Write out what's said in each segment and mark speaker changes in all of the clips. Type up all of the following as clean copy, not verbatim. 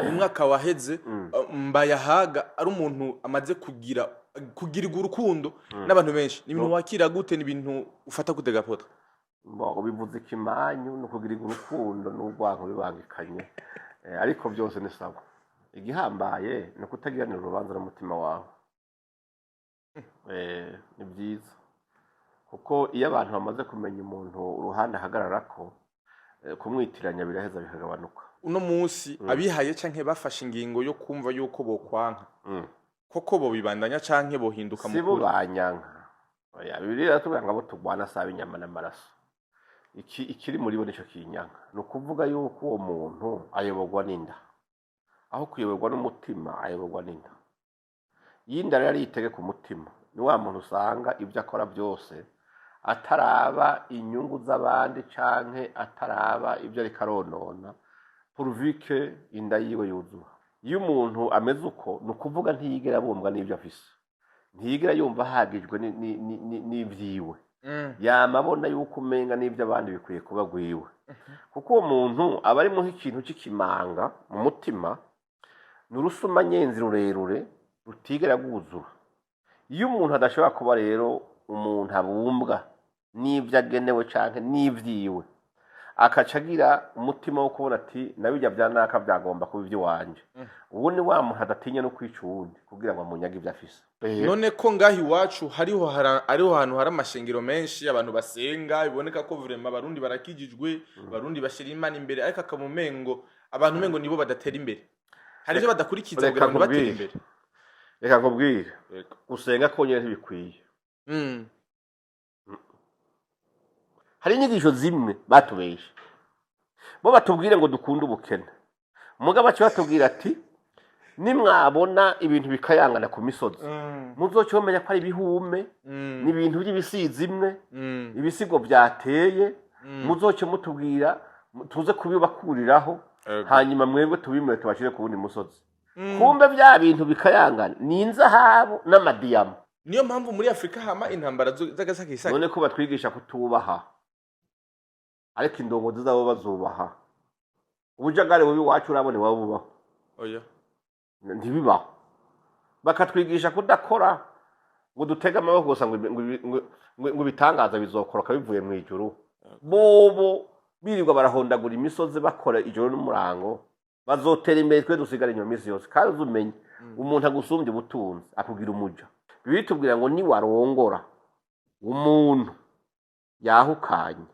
Speaker 1: Mu mwaka waheze, Mbayahaga ari umuntu amaze kugira kugirirwa urukundo n'abantu benshi. Ni ibintu wakira gute? Ni ibintu ufata gute, apôtre?
Speaker 2: Bo bivuze ikimanyu ni ukugirirwa urukundo n'urwanko bibangikanye. Ariko byose ni sawa. Igihambaye ni ukutagiranira urubanza n'umutima wawe. Ni byiza kuko iyo abantu bamaze kumenya umuntu uruhande ahagararako, kumwitiranya biraheza bikagabanuka.
Speaker 1: Uno munsi abihaye canke bafashe ingingo yo kumva yuko bokwanka, koko bobibandanya canke bohinduka?
Speaker 2: Si bo
Speaker 1: Mukuru
Speaker 2: banyanka. Oya, Bibiliya iratubwira ngo abo turwana si ab'inyama n'amaraso. Iki ikiri muri bo nico kinyanka. Ni ukuvuga yuko uwo muntu ayoborwa n'inda aho kuyoborwa n'umutima. Ayoborwa n'inda. Iyo inda rero ariyitegeka umutima, ni wa muntu usanga ibyo akora byose ataraba inyungu z'abandi canke ataraba ibyo ariko aronona, pourvu que inda yiwe yuzura. Iyo umuntu ameze uko, ni ukuvuga ntiyigera abumbwa n'ibyo afise, ntiyigera yumva ahagijwe n'ivyiwe. Yama abona yuko umenga n'ibyo abandi bikwiye kuba gwiwe, kuko uwo muntu aba arimo nk'ikintu c'ikimanga mu mutima. Ni urusumanyenzi rurerure rutigera rwuzura. Iyo umuntu adashobora kuba rero umuntu abumbwa n'ibyo agenewe canke n'ivyiwe, akaca agira umutima wo kubona ati nabijya bya naka byagomba kuba iby'iwanje, uwo ni wa muntu adatinya no kwica uwundi kugira ngo amunyage ibyo afise.
Speaker 1: None ko ngaho iwacu hariho hariho ahantu hari amashengero menshi, abantu basenga, biboneka ko vraiment Abarundi barakijijwe, Abarundi bashira Imana imbere, ariko akaba umengo abantu umengo nibo badatera imbere, hari ivyo badakurikiza
Speaker 2: Reka
Speaker 1: kugira ngo batere
Speaker 2: nkubwire.
Speaker 1: imbere.
Speaker 2: Reka nkubwire.
Speaker 1: Yego.
Speaker 2: Gusenga konyine ntibikwiye. Hari inyigisho zimwe batubeshe. Bo batubwire ngo dukunde ubukene, mugabo baca batubwira ati nimwabona ibintu bikayangana ku misozi, muzoce mumenya ko ari ibihume, ni ibintu by'ibisizimwe, ibisigo byateye. Muzoce mutubwira tuze kubibakuriraho, hanyuma mwebwe tubimure tubashire ku wundi musozi. Kumbe bya bintu bikayangana ni inzahabu n'amadiyama.
Speaker 1: Niyo mpamvu muri Afurika hama intambara z'agasakisaki.
Speaker 2: None ko batwigisha kutubaha, ariko indongozi zabo bazubaha? Ubujagari bubi iwacu urabona iwabo bubaho?
Speaker 1: Oya.
Speaker 2: Ntibibaho. Bakatwigisha kudakora, ngo dutege amaboko gusa, ngo ibitangaza bizokoroka bivuye mu ijuru. Bobo birirwa barahondagura imisozi, bakora ijoro n'umurango. Bazotera imbere, twe dusigara inyuma iminsi yose. Kandi uzumenye, umuntu agusumbya ubutunzi akugira umuja. Bibiliya itubwira ngo niwarongora umuntu yahukanye,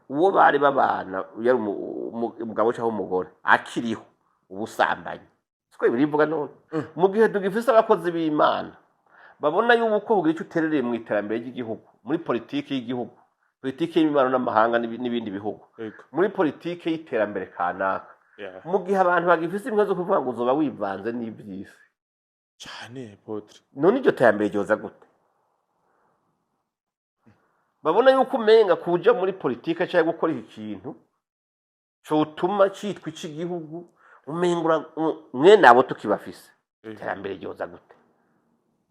Speaker 2: uwo bari babana yari umugabo cyangwa umugore akiriho, ubusambanyi. Siko Bibiliya ivuga? None mu gihe tugifise abakozi b'Imana babona yuko bugira icyo uterereye mu iterambere ry'igihugu, muri politiki y'igihugu, politiki y'imibano n'amahanga n'ibindi bihugu, muri politiki y'iterambere kanaka, mu gihe abantu bagifise imwe zo kuvuga ngo uzoba wivanze n'iby'isi
Speaker 1: Cyane, apôtre.
Speaker 2: none iryo terambere ryoza gute? Babona yuko umenga kuja muri politike cyangwa gukora iki kintu cotuma citwa ic'igihugu, umenga mwene abo tukibafise, iterambere ryoza gute?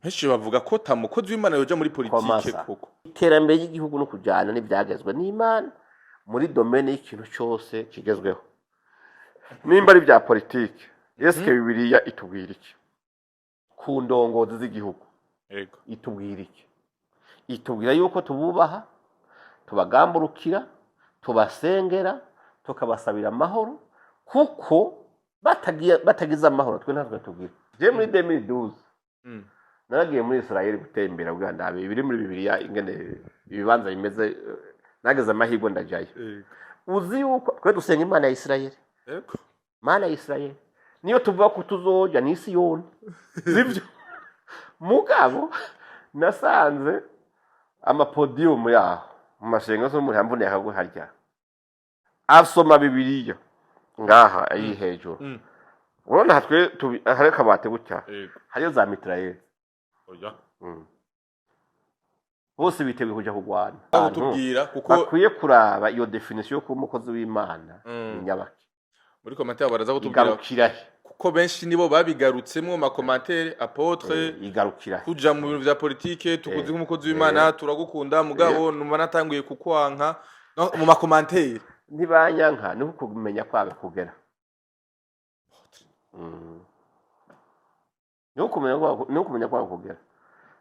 Speaker 1: Benshi bavuga ko ta mukozi w'Imana yoja muri politike.
Speaker 2: Komasa.
Speaker 1: Koko.
Speaker 2: Iterambere ry'igihugu no kujyana n'ibyagezwe n'Imana muri domaine y'ikintu cyose kigezweho, nimba ari ibya politike. Eske Bibiliya itubwira iki ku ndongozi z'igihugu? Itubwira iki? Itubwira yuko tububaha, tubagamburukira, tubasengera, tukabasabira amahoro, kuko batagize amahoro twe ntabwo tugira. Je muri 2012 naragiye muri Israel gutembera kugira ndabe ibiri muri Bibiliya, ingene ibibanza bimeze. Nageze amahirwe ndajayo. Uzi yuko twe dusenga Imana ya Israel? Mana ya Israel niyo tuvuga ko tuzoja ni Siyoni, sibyo? Mugabo nasanze amapodiyumu yaho mu mashengo umuntu yamvuniye akaguharya asoma Bibiliya ngaha ayi hejuru. Urabona aha twe hari akabati gutya, hariyo za mitrailleuses.
Speaker 1: Oya.
Speaker 2: Bose biteguye kuja kurwana.
Speaker 1: Aho
Speaker 2: Abantu
Speaker 1: tubwira kuko
Speaker 2: bakwiye kuraba iyo définition yo kuba umukozi w'Imana ni nyabaki.
Speaker 1: Muri commentaire baraza kutubwira.
Speaker 2: Igarukira he?
Speaker 1: Kuko benshi nibo babigarutsemo mu ma commentaires: apôtre,
Speaker 2: Igarukira he?
Speaker 1: kuja mu bintu vya politike, tukuzi nk'umukozi w'Imana, turagukunda, mugabo numva natanguye kukwanka. No, mu ma commentaires.
Speaker 2: Ntibanyanka, niho kumenya kwabo kugera. Niho kumenya kwawe kugera.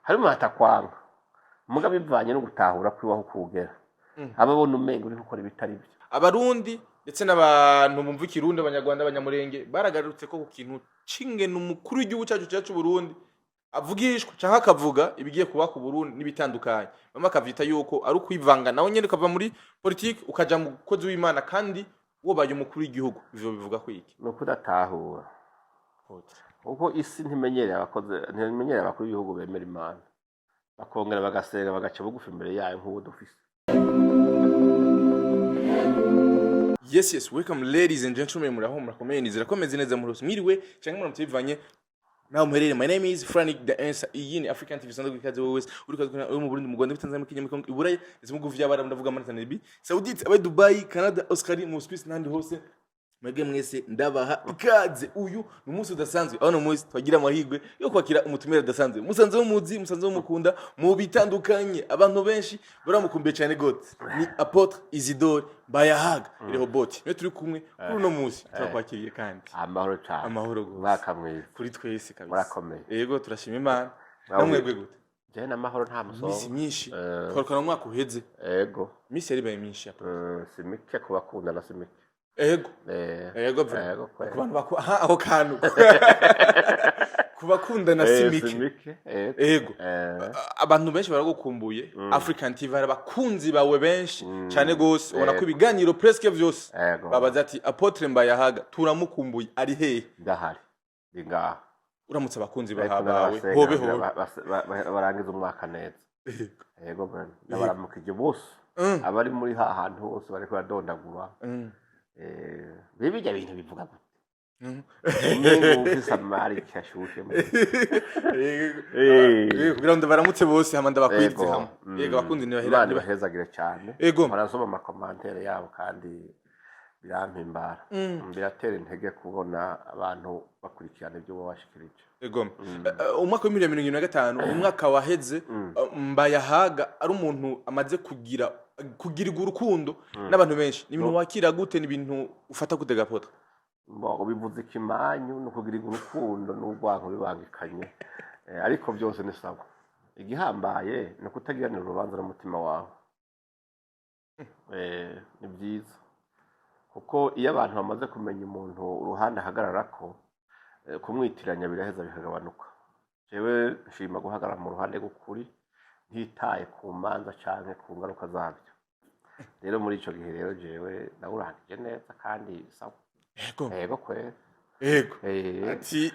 Speaker 2: Hari umuntu atakwanga muga bivanye no gutahura kwiwaho kugera, ababona umenga uri gukora ibitari byo.
Speaker 1: Abarundi ndetse n'abantu bumva ikirundi, abanyarwanda, abanyamurenge baragarutse ko ku kintu c'ingene umukuru w'igihugu cyacu cyacu Burundi avugishwa canke akavuga ibigiye kuba ku Burundi n'ibitandukanye, bamwe akavyita yuko ari ukwivanga nawe nyene ukava muri politiki ukaja mu mukozi w'Imana kandi wobaye umukuru w'igihugu. Ivyo bivuga ko iki?
Speaker 2: Ni ukudatahura, kuko isi ntimenyereye abakozi, ntimenyereye abakuru b'ibihugu bemera Imana, bakongera bagasenga, bagaca bugufi imbere yayo nk'uwo dufise.
Speaker 1: Yes, welcome ladies and gentlemen, muraho, murakomeye, nizera ko meze neza muri hose, mwiriwe canke muramutse bivanye naho muherereye. My name is Frank the Answer. Iyi ni African TV sanzwe ikaze wowe wese uri kazi uri mu Burundi, mu Rwanda, muri Tanzania, muri Kenya, muri Congo, i Buraya ndetse mu bihugu vy'Abarabu, ndavuga muri Tanzania, Saudite, abe Dubai, Canada, Australia, mu Swiss n'ahandi hose. Mwebwe mwese ndabaha ikaze. Uyu ni umunsi udasanzwe, aho uno munsi twagira amahirwe yo kwakira umutumire udasanzwe, musanze mumuzi, musanze mumukunda mu bitandukanye, abantu benshi baramukumbuye cyane gose. Ni Apôtre Isidore Mbayahaga Rehoboth, niwe turi kumwe kuri uno munsi. Turakwakiriye kandi.
Speaker 2: Amahoro cyane.
Speaker 1: Amahoro gose.
Speaker 2: Umwaka mwiza.
Speaker 1: Kuri twese kabisa.
Speaker 2: Murakomeye?
Speaker 1: Yego, turashima Imana.
Speaker 2: Nawe?
Speaker 1: Namwebwe gute?
Speaker 2: Jewe n'amahoro, nta
Speaker 1: Iminsi
Speaker 2: musonga.
Speaker 1: myinshi, twarukana mu mwaka uheze.
Speaker 2: Ego.
Speaker 1: Iminsi yari ibaye myinshi, Apôtre.
Speaker 2: Si mike ku bakundana, si mike.
Speaker 1: Ego. Ego vra.
Speaker 2: Ego kweli.
Speaker 1: Ku bantu baku aha aho kantu ku bakundana si mike.
Speaker 2: Si mike, ego.
Speaker 1: Ego. Abantu benshi baragukumbuye. African TV hari abakunzi bawe benshi cyane gose, ubona ko ibiganiro presque vyose babaza ati: "Apôtre Mbayahaga turamukumbuye, ari hehe?"
Speaker 2: Ndahari, ndi ngaha.
Speaker 1: Uramutse abakunzi
Speaker 2: Ariko
Speaker 1: bawe.
Speaker 2: n'abasenga
Speaker 1: Hobe
Speaker 2: kugira
Speaker 1: hobe.
Speaker 2: Barangize umwaka neza. Ego bwana, ndabaramukije bose, abari muri ha hantu hose bariko baradondagura. Bijya bintu bivuga gute? Umengo ufise amarike ashushe.
Speaker 1: Yego. Yego, kugira ngo baramutse bose hama ndabakwiritse hamwe. Yego, abakunzi ntibahera.
Speaker 2: Imana ibahezagire cyane.
Speaker 1: Ego.
Speaker 2: Barasoma ama commentaires yabo kandi birampimbara. Biratera intege kubona abantu bakurikirana ibyo uba washikirije.
Speaker 1: Ego. Umwaka wa 2025, umwaka waheze, Mbayahaga ari umuntu amaze kugira kugirirwa urukundo n'abantu benshi. Ni ibintu wakira gute? Ni ibintu ufata gute gapota?
Speaker 2: Bo, bivuze ikimanyu ni ukugirirwa urukundo n'urwango bibangikanye. Ariko byose ni sawa. Igihambaye ni ukutagiranira urubanza n'umutima wawe. Ni byiza kuko iyo abantu bamaze kumenya umuntu uruhande ahagararako, kumwitiranya biraheza bikagabanuka. Jewe nshima guhagarara mu ruhande rw'ukuri ntitaye ku manza canke ku ngaruka zabyo. Rero muri ico gihe rero jewe nawurangije neza kandi sawa.
Speaker 1: Ego.
Speaker 2: Ego kweri.
Speaker 1: Ego. Ati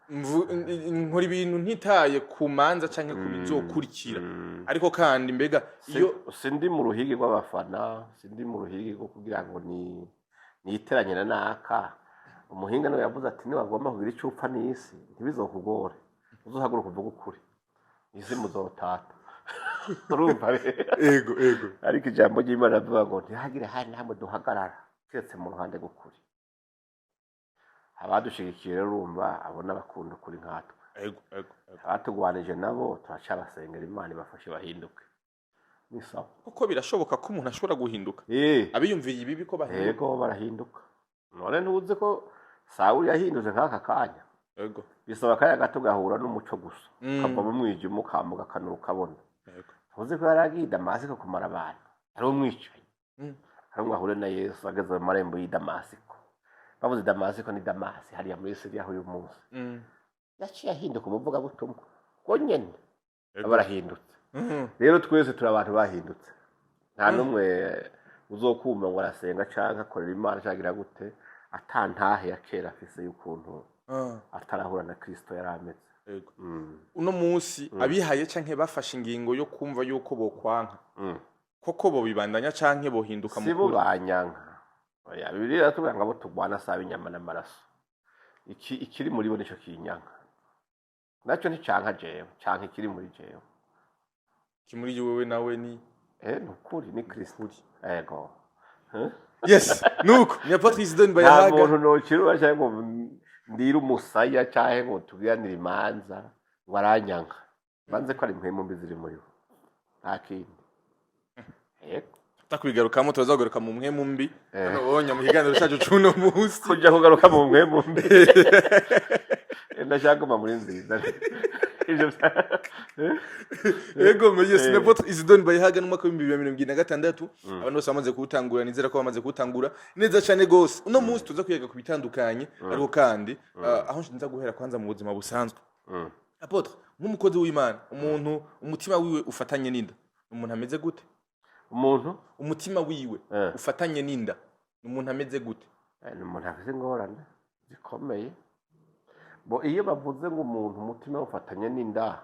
Speaker 1: nkora ibintu ntitaye ku manza canke ku bizokurikira. Ariko kandi mbega iyo
Speaker 2: Sindi mu ruhigi rw'abafana, sindi mu ruhigi rwo kugira ngo ni niteranye na naka. Umuhinga niwe yavuze ati: "Niwagomba kugira icyo upfa n'isi ntibizokugore, uzohaguruka uvuge ukuri, isi muzotata." Urumva rero?
Speaker 1: Ego.
Speaker 2: Ariko ijambo ry'Imana rivuga ngo ntihagire hari namwe duhagarara keretse mu ruhande rw'ukuri. Abadushigikiye rero, urumva abo n'abakunda ukuri nkatwe.
Speaker 1: Ego.
Speaker 2: Abatugwanije nabo turacabasengera, Imana ibafashe bahinduke, ni sawa.
Speaker 1: Kuko birashoboka ko umuntu ashobora guhinduka. Abiyumviye ibibi ko bahinduka.
Speaker 2: Yego, barahinduka. None ntuzi ko Sawuli yahindutse nk'aka kanya?
Speaker 1: Ego.
Speaker 2: Bisaba akanya gato ugahura n'umuco gusa, ukava mu mwijima ukambuka akanura ukabona. Ntuzi ko yari agiye i Damasiko kumara abantu, ari umwicanyi? Hari umwe ahure na Yesu ageze mu marembo y'i Damasiko. Bavuze Damasiko ni Damasi hariya muri Siriya uyu munsi. Yaciye ahinduka umuvugabutumwa ubwo nyene. Aba arahindutse. Rero twese turi abantu bahindutse, nta n'umwe uzokumva ngo arasenga canke akorera Imana canke agira gute ata ntahe ya kera afise y'ukuntu atarahura na Kristo yari ameze.
Speaker 1: Ego. Uno munsi abihaye canke bafashe ingingo yo kumva yuko bokwanka, koko bobibandanya canke bohinduka mu
Speaker 2: Si bo
Speaker 1: kuri?
Speaker 2: Banyanka? Oya, Bibiliya iratubwira ngo abo turwana si ab'inyama n'amaraso. Iki ikiri muri bo nico kinyanka, nacyo nticanka jewe, canka ikiri muri jewe.
Speaker 1: Kimuri wewe nawe ni
Speaker 2: Eh, ni ukuri, ni Kristo. Ego. Huh?
Speaker 1: Yes, nuko ni Apôtre Isidore
Speaker 2: Nta
Speaker 1: Mbayahaga.
Speaker 2: muntu nocirura cyangwa ngo ndire umusaya cyangwa ngo tugiranire imanza ngo aranyanka. Banze ko ari impwemu mbi ziri muri bo, nta kindi. Yego.
Speaker 1: Tutakubigarukamo, turazagaruka mu mpwemu mbi hano bonya mu kiganiro cyacu c'uno munsi.
Speaker 2: Kuja kugaruka mu mpwemu mbi, ndashaka kuguma muri nziza. Ivyo
Speaker 1: Ego, yes. L'apôtre Isidore Bayihaga, n'umwaka w'2026 abantu bose bamaze kuwutangura, nizera ko bamaze kuwutangura neza cyane gose. Uno munsi tuza kwiga ku bitandukanye, ariko kandi aho nza guhera kwanza mu buzima busanzwe. Apôtre, nk'umukozi w'Imana, umuntu umutima wiwe ufatanye n'inda, umuntu ameze gute?
Speaker 2: Umuntu
Speaker 1: umutima wiwe ufatanye n'inda, umuntu ameze gute?
Speaker 2: Ni umuntu afite ingorane zikomeye. Bo iyo bavuze ngo umuntu umutima ufatanye n'inda,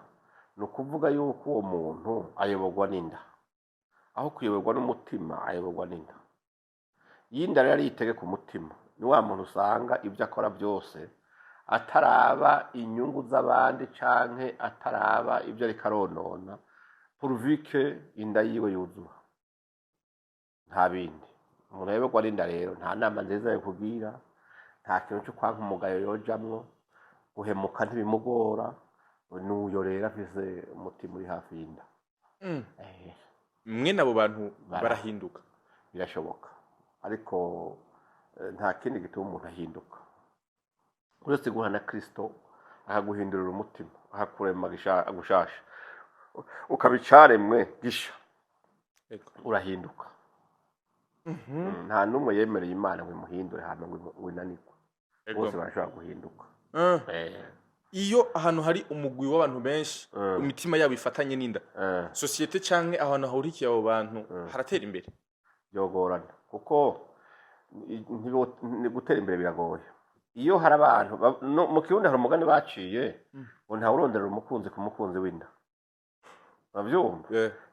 Speaker 2: ni ukuvuga yuko uwo muntu ayoborwa n'inda aho kuyoborwa n'umutima, ayoborwa n'inda. Iyo inda rero ariyo itegeka umutima, ni wa muntu usanga ibyo akora byose ataraba inyungu z'abandi canke ataraba ibyo ariko aronona, pourvu que inda yiwe yuzura, nta bindi. Umuntu ayoborwa n'inda rero nta nama nziza yo kugira, nta kintu cyo kwanka umugayo yojamwo, guhemuka ntibimugora. N'uyo rero afise umutima uri hafi y'inda.
Speaker 1: Mwene abo bantu barahinduka?
Speaker 2: Birashoboka, ariko nta kindi gituma umuntu ahinduka uretse guhura na Kristo, akaguhindurira umutima, akakurema gushasha, ukaba icaremwe gisha. Urahinduka. Nta n'umwe yemereye Imana ngo imuhindure hama ngo inanirwe. Bose barashobora guhinduka.
Speaker 1: Iyo ahantu hari umugwi w'abantu benshi imitima yabo ifatanye n'inda, société canke ahantu hahurikiye abo bantu haratera imbere?
Speaker 2: Byogorana, kuko gutera imbere biragoye iyo hari abantu no, mu Kirundi hari umugani baciye ngo ntawe uronderera umukunzi ku mukunzi w'inda, uravyumva?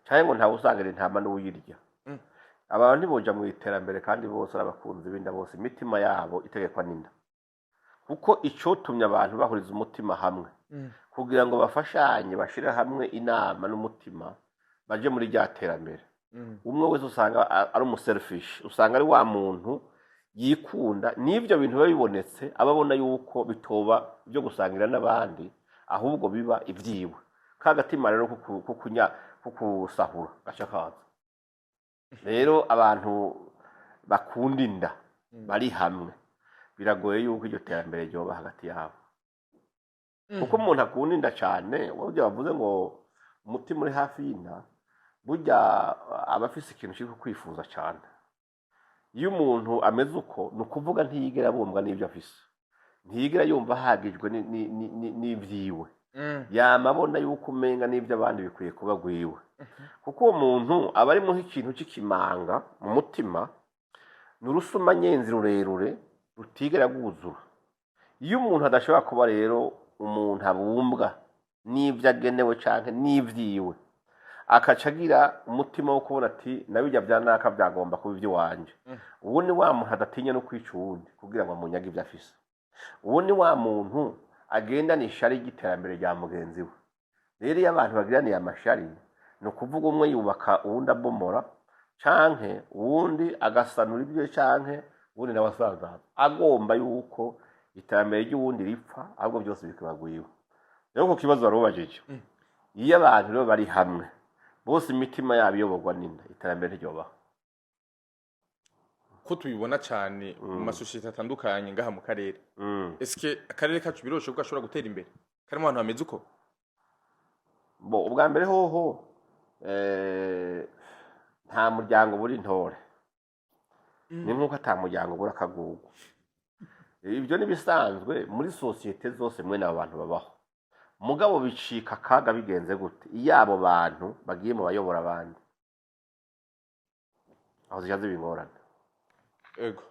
Speaker 2: Canke ngo ntawe usangira intama n'uwuyirya. Abantu ntiboja mu iterambere kandi bose ari abakunzi b'inda, bose imitima yabo itegekwa n'inda, kuko icotumye abantu bahuriza umutima hamwe kugira ngo bafashanye, bashire hamwe inama n'umutima, baje muri rya terambere, umwe wese usanga ari umuselfish, usanga ari wa muntu yikunda. N'ibyo bintu biba bibonetse, aba abona yuko bitoba ibyo gusangira n'abandi, ahubwo biba ibyiwe. Ka gatima rero ko kusahura gaca kaza. Rero abantu bakunda inda bari hamwe, biragoye yuko iryo terambere ryoba hagati yabo, kuko umuntu akunda inda cyane, burya bavuze ngo umutima uri hafi y'inda, burya aba afise ikintu kiri kwifuza cyane. Iyo umuntu ameze uko, ni ukuvuga ntiyigera abumbwa n'ibyo afise, ntiyigera yumva ahagijwe n'ibyiwe. Yama abona yuko umenga n'ibyo abandi bikwiye kuba gwiwe, kuko uwo muntu aba arimo nk'ikintu cy'ikimanga mu mutima, ni urusumanyenzi rurerure rutigera rwuzura. Iyo umuntu adashobora kuba rero umuntu abumbwa n'ibyo agenewe canke n'ibyiwe, akaca agira umutima wo kubona ati na bijya bya naka byagomba kuba iby'iwanje, uwo ni wa muntu adatinya no kwica uwundi kugira ngo amunyage ibyo afise. Uwo ni wa muntu agendana ishari ry'iterambere rya mugenzi we. Rero iyo abantu bagiraniye amashari, ni ukuvuga umwe yubaka uwundi abomora, canke uwundi agasanura ibyo, canke uwundi nawe asanzaza, agomba yuko iterambere ry'uwundi ripfa, ahubwo byose bikaba gwiwe. Rero ku kibazo wari ubajije, iyo abantu rero bari hamwe bose imitima yabo iyoborwa n'inda, iterambere ntiryobaho.
Speaker 1: Ko tubibona cyane mu masosiyete atandukanye ngaha mu karere, eske akarere kacu biroshe ko gashobora gutera imbere karimo abantu bameze uko?
Speaker 2: Bo, ubwa mbere hoho nta muryango buri intore, ni nk'uko ata muryango ubura akagugu. Ibyo ni bisanzwe muri sosiyete zose, mwene abo bantu babaho. Mugabo bicika akaga bigenze gute? Iyo abo bantu bagiye mu bayobora abandi, aho zica ziba ingorane. Yego,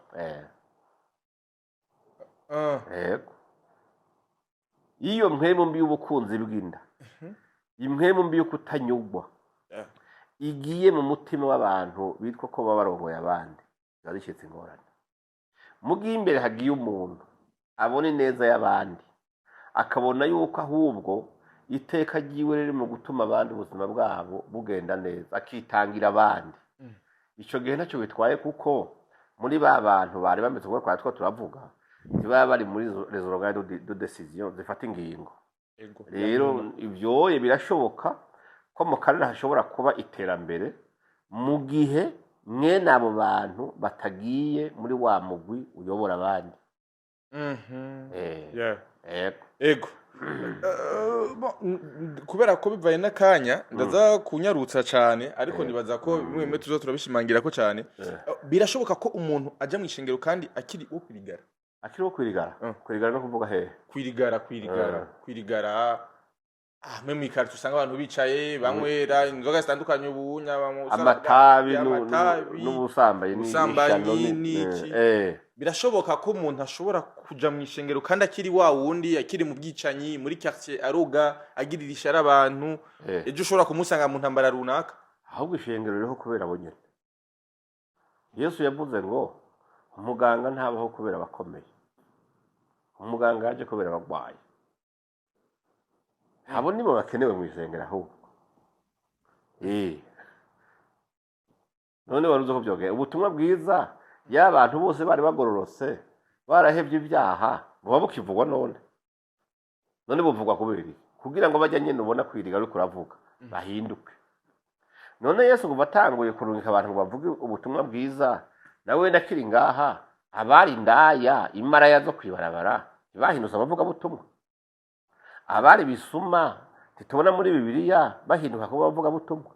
Speaker 2: iyo mpwemu mbi y'ubukunzi bw'inda, impwemu mbi yo kutanyugwa igiye mu mutima w'abantu bitwa ko baba barongoye abandi, biba bicitse ingorane. Mu gihe imbere hagiye umuntu abona ineza y'abandi, akabona yuko ahubwo iteka ryiwe riri mu gutuma abandi ubuzima bwabo bugenda neza, akitangira abandi, ico gihe ntacyo bitwaye, kuko muri ba bantu bari bameze uko twari two turavuga, ntibaba bari muri les organes de décision zifata ingingo. Rero ibyoye birashoboka ko mu karere hashobora kuba iterambere mu gihe Mwene abo bantu batagiye muri wa mugwi uyobora abandi. Ego.
Speaker 1: Ego. Bon, kubera ko bivaye n'akanya, ndaza kunyarutsa cane, ariko nibaza ko bimwe bimwe tuzo turabishimangira ko cane. Birashoboka ko umuntu aja mw'ishengero kandi akiri uwo kwirigara?
Speaker 2: Akiri uwo kwirigara? Kwirigara no kuvuga hehe?
Speaker 1: Kwirigara, kwirigara, kwirigara, mwe mw'ikarito usanga abantu bicaye banywera inzoga zitandukanye, ubunya
Speaker 2: amatabi
Speaker 1: amatabi,
Speaker 2: n'ubusambanyi
Speaker 1: ubusambanyi
Speaker 2: n'ishano
Speaker 1: n'iki. Birashoboka ko umuntu ashobora kuja mw'ishengero kandi akiri wa wundi, akiri mu bwicanyi muri quartier, aroga, agirira ishari abantu, ejo ushobora kumusanga mu ntambara runaka?
Speaker 2: Ahubwo ishengero ririho kubera abo nyene. Yesu yavuze ngo umuganga ntabaho kubera abakomeye, umuganga yaje kubera abagwayi. Abo nibo bakenewe mu isengero ahubwo. None wari uzi ko byogeye ubutumwa bwiza, iyo abantu bose bari bagororotse, barahevye ibyaha, buba bukivugwa? None buvugwa kubera iki? Kugira ngo bajya nyene ubona kwiriga ariko uravuga bahinduke. None Yesu kuva atanguye kurungika abantu ngo bavuge ubutumwa bwiza, nawe nakiri ngaha, abari indaya, imaraya zo kwibarabara, ntibahindutse abavugabutumwa? Abari bisuma, ntitubona muri Bibiliya bahinduka kuba abavugabutumwa?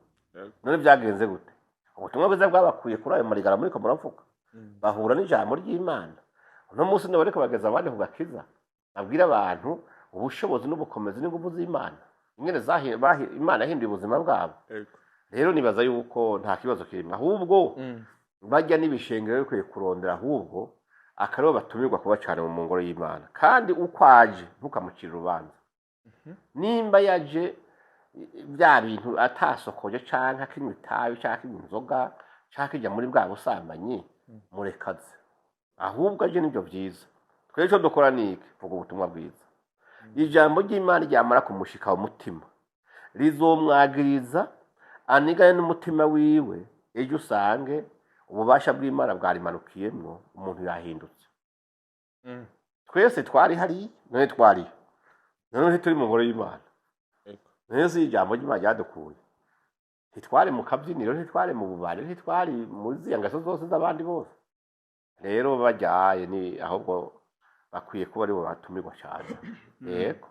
Speaker 2: None byagenze gute? Ubutumwa bwiza bwabakuye kuri ayo marigara muriko muravuga, bahura n'ijambo ry'Imana. Uno munsi nibo bariko bageza abandi ku gakiza, babwira abantu ubushobozi n'ubukomezi n'ingufu z'Imana, ingene Imana yahinduye ubuzima bwabo. Rero nibaza yuko nta kibazo kirimo, ahubwo bajya n'ibishengero bikwiye kurondera ahubwo akaribo batumirwa kuba cyane mu ngoro y'Imana. Kandi uko aje, ntukamucire urubanza. Nimba yaje bya bintu atasokoje, canke akinywa itabi, canke akinywa inzoga, canke akijya muri bwa busambanyi, murekaze, ahubwo aje nibyo byiza. Twebwe icyo dukora ni iki? Vuga ubutumwa bwiza. Ijambo ry'Imana ryamara kumushika mu mutima, rizomwagiriza anigane n'umutima wiwe, ejo usange ububasha bw'Imana bwarimanukiyemwo, umuntu yahindutse. Twese twari hariya, none twariyo, none ntituri mu ngoro y'Imana? None si ijambo ry'Imana ryadukuye? Ntitwari mu kabyiniro, ntitwari mu bubari, ntitwari muri ziriya ngeso zose z'abandi bose? Rero bajyaye ni ahubwo bakwiye kuba aribo batumirwa cyane. Yego,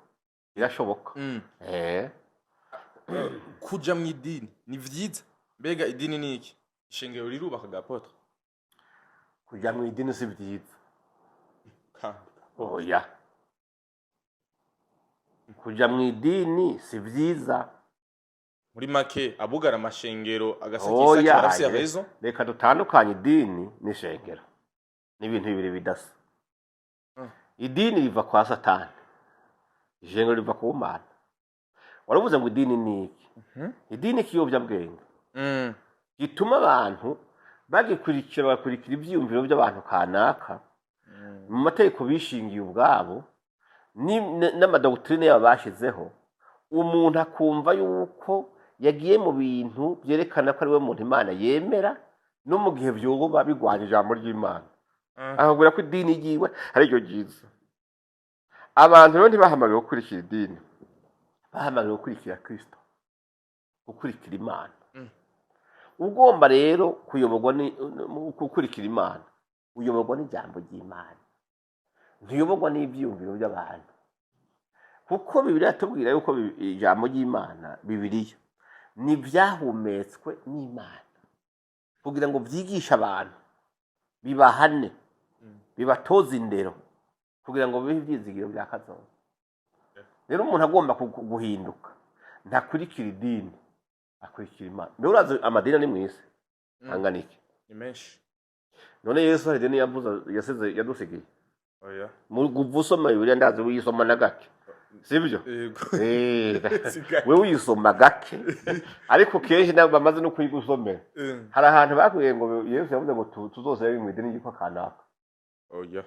Speaker 2: birashoboka.
Speaker 1: Kuja mu idini ni vyiza? Mbega idini ni iki? Ishengero rirubaka ga, apôtre?
Speaker 2: Kujya mu idini si byiza.
Speaker 1: Kandi?
Speaker 2: Oya, kujya mu idini si byiza.
Speaker 1: Muri make, abugara amashengero agasakisaki
Speaker 2: Oya,
Speaker 1: barafise raison?
Speaker 2: Reka dutandukanye idini n'ishengero, ni ibintu bibiri bidasa. Idini riva kwa Satani, ishengero riva ku Mana. Waravuze ngo idini ni iki? Idini ikiyobyabwenge gituma abantu bagikurikira, bagakurikira ibyiyumviro by'abantu kanaka mu mategeko bishingiye ubwabo n'amadoctrine yabo bashizeho. Umuntu akumva yuko yagiye mu bintu byerekana ko ari we muntu Imana yemera, no mu gihe byoba bigwanya ijambo ry'Imana, akabwira ko idini ryiwe ari ryo ryiza. Abantu rero ntibahamagariwe gukurikira idini, bahamagariwe gukurikira Kristo, gukurikira Imana. Ugomba rero kuyoborwa ni gukurikira Imana, uyoborwa n'ijambo ry'Imana, ntuyoborwa n'ibyiyumviro by'abantu, kuko Bibiliya yatubwira yuko ijambo ry'Imana, Bibiliya, ni ibyahumetswe n'Imana kugira ngo byigishe abantu, bibahane, bibatoze indero, kugira ngo bibe ibyizigiro bya kazoza. Rero umuntu agomba guhinduka, ntakurikira idini, akurikira Imana. Mbere urazi amadini ari mu isi angana iki?
Speaker 1: Ni menshi.
Speaker 2: None Yesu hari idini yavuze yasize yadusigiye?
Speaker 1: Oya.
Speaker 2: Mu kuva usoma Bibiliya, ndazi uyisoma na gake, sibyo?
Speaker 1: Yego. Sigaye.
Speaker 2: Wewe uyisoma gake, ariko kenshi nabo bamaze no kuyigusomera, hari ahantu bakubwiye ngo Yesu yavuze ngo tuzose mu idini ryitwa kanaka?
Speaker 1: Oya.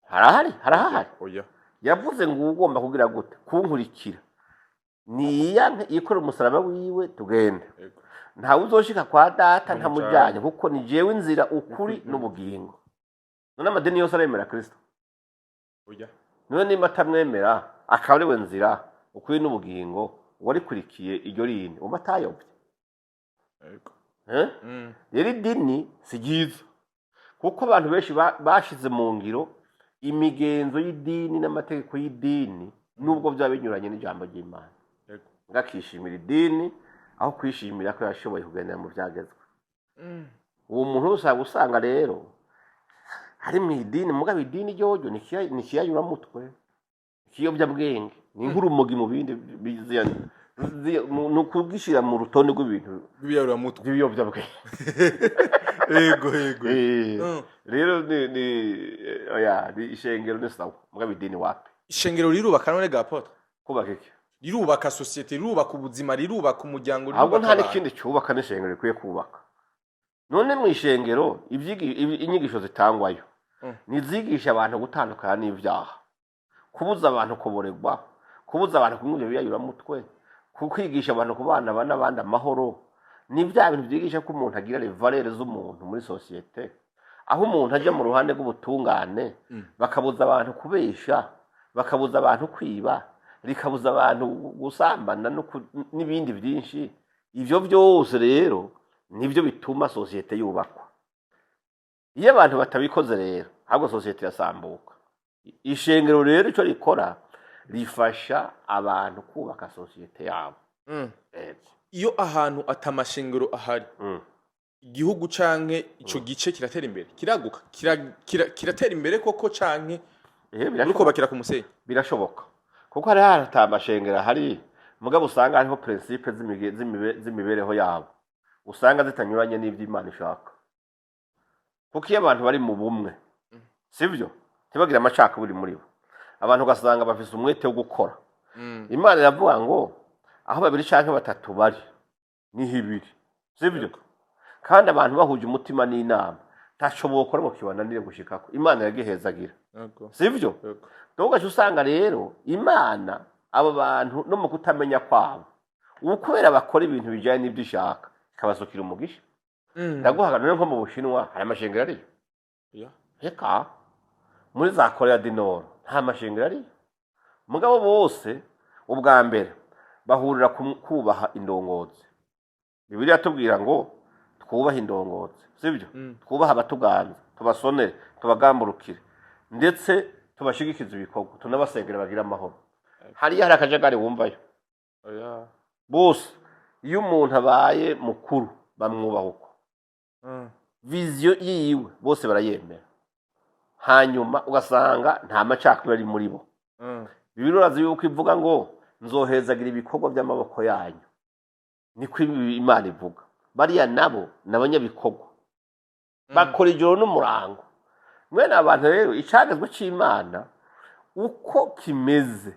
Speaker 2: Harahari, harahari.
Speaker 1: Oya.
Speaker 2: Yavuze ngo ugomba kugira gute? Kunkurikira niyanke, yikorera umusaraba wiwe, tugende. Ntawe uzoshika kwa Data ntamujyanye, kuko ni jewe inzira, ukuri n'ubugingo. None amadini yose aremera Kristo?
Speaker 1: Oya.
Speaker 2: None nimba atamwemera, akaba ari we nzira, ukuri n'ubugingo, warikurikiye iryo rindi, uba atayobye?
Speaker 1: Yego.
Speaker 2: Eh? Rero idini si ryiza, kuko abantu benshi bashize mu ngiro imigenzo y'idini n'amategeko y'idini, nubwo byaba binyuranye n'ijambo ry'Imana. Ngakishimira idini aho kwishimira ko yashoboye kugendera mu byagezwe. Uwo muntu usanga rero ari mu idini, mugabo idini ryoryo ni ikiyayuramutwe, ikiyobyabwenge, ni nk'urumogi mu bindi ni ukubwishyira mu rutonde rw'ibintu
Speaker 1: bw'ibiyayuramutwe,
Speaker 2: by'ibiyobyabwenge.
Speaker 1: Yego yego.
Speaker 2: Rero ni oya, ni ishengero ni sawa, mugabo idini wapi.
Speaker 1: Ishengero rirubaka none ga apôtre?
Speaker 2: Kubaka iki?
Speaker 1: Rirubaka société, rirubaka ubuzima, rirubaka umuryango,
Speaker 2: Ahubwo
Speaker 1: rirubaka
Speaker 2: nta
Speaker 1: abantu.
Speaker 2: n'ikindi cyubaka n'ishengero rikwiye kubaka. None mu ishengero inyigisho zitangwayo nizigisha abantu gutandukana n'ibyaha, kubuza abantu kuboregwa, kubuza abantu kunywa ibyo biyayuramutwe, kwigisha abantu kubana n'abandi amahoro. Ni bya bintu byigisha ko umuntu agira les valeurs z'umuntu muri société, aho umuntu ajya mu ruhande rw'ubutungane, bakabuza abantu kubesha, bakabuza abantu kwiba, rikabuza abantu gusambana n'ibindi byinshi. Ibyo byose rero nibyo bituma société yubakwa. Iyo abantu batabikoze rero, ahubwo société irasambuka. Ishengero rero icyo rikora, rifasha abantu kubaka société yabo. Ego.
Speaker 1: Iyo ahantu atamashengero ahari, igihugu canke ico gice kiratera imbere, kiraguka, kiratera imbere koko, canke
Speaker 2: Ehe,
Speaker 1: uriko
Speaker 2: birashoboka.
Speaker 1: bakira ku musenyi?
Speaker 2: Birashoboka, kuko hari ata mashengero ahari, mugabo usanga hariho principes z'imibereho yabo usanga zitanyuranye n'ibyo Imana ishaka. Kuko iyo abantu bari mu bumwe, sibyo, ntibagire amacakubiri muri bo, abantu ugasanga bafise umwete wo gukora. Imana iravuga ngo aho babiri canke batatu bari niho ibiri, sibyo? Kandi abantu bahuje umutima n'inama, ntaco bokora ngo kibananire gushikako. Imana yagihezagira, sibyo?
Speaker 1: Yego.
Speaker 2: Donc ugaca usanga rero Imana abo bantu no mu kutamenya kwabo, ubu kubera bakora ibintu bijyanye n'ibyo ishaka, ikabasukira umugisha. Ndaguhaga none nko mu Bushinwa hari amashengero ariyo? Reka, muri za Korea du Nord nta mashengero ariyo, mugabo bose ubwa mbere bahurira kubaha indongozi. Bibiliya tubwira ngo twubahe indongozi, sibyo? Twubahe abatuganza, tubasonere, tubagamburukire, ndetse tubashigikize ibikorwa, tunabasengera bagire amahoro. Hariya hari akajagari wumvayo?
Speaker 1: Oya.
Speaker 2: Bose iyo umuntu abaye mukuru bamwubaha uko vision yiwe bose barayemera, hanyuma ugasanga nta macakubiri ari muri bo. Bibiliya urazi yuko ivuga ngo nzohezagira ibikorwa by'amaboko yanyu, niko Imana ivuga. Bariya nabo ni abanyabikorwa, bakora ijoro n'umurango. Mwene abantu rero icagezwe c'Imana uko kimeze,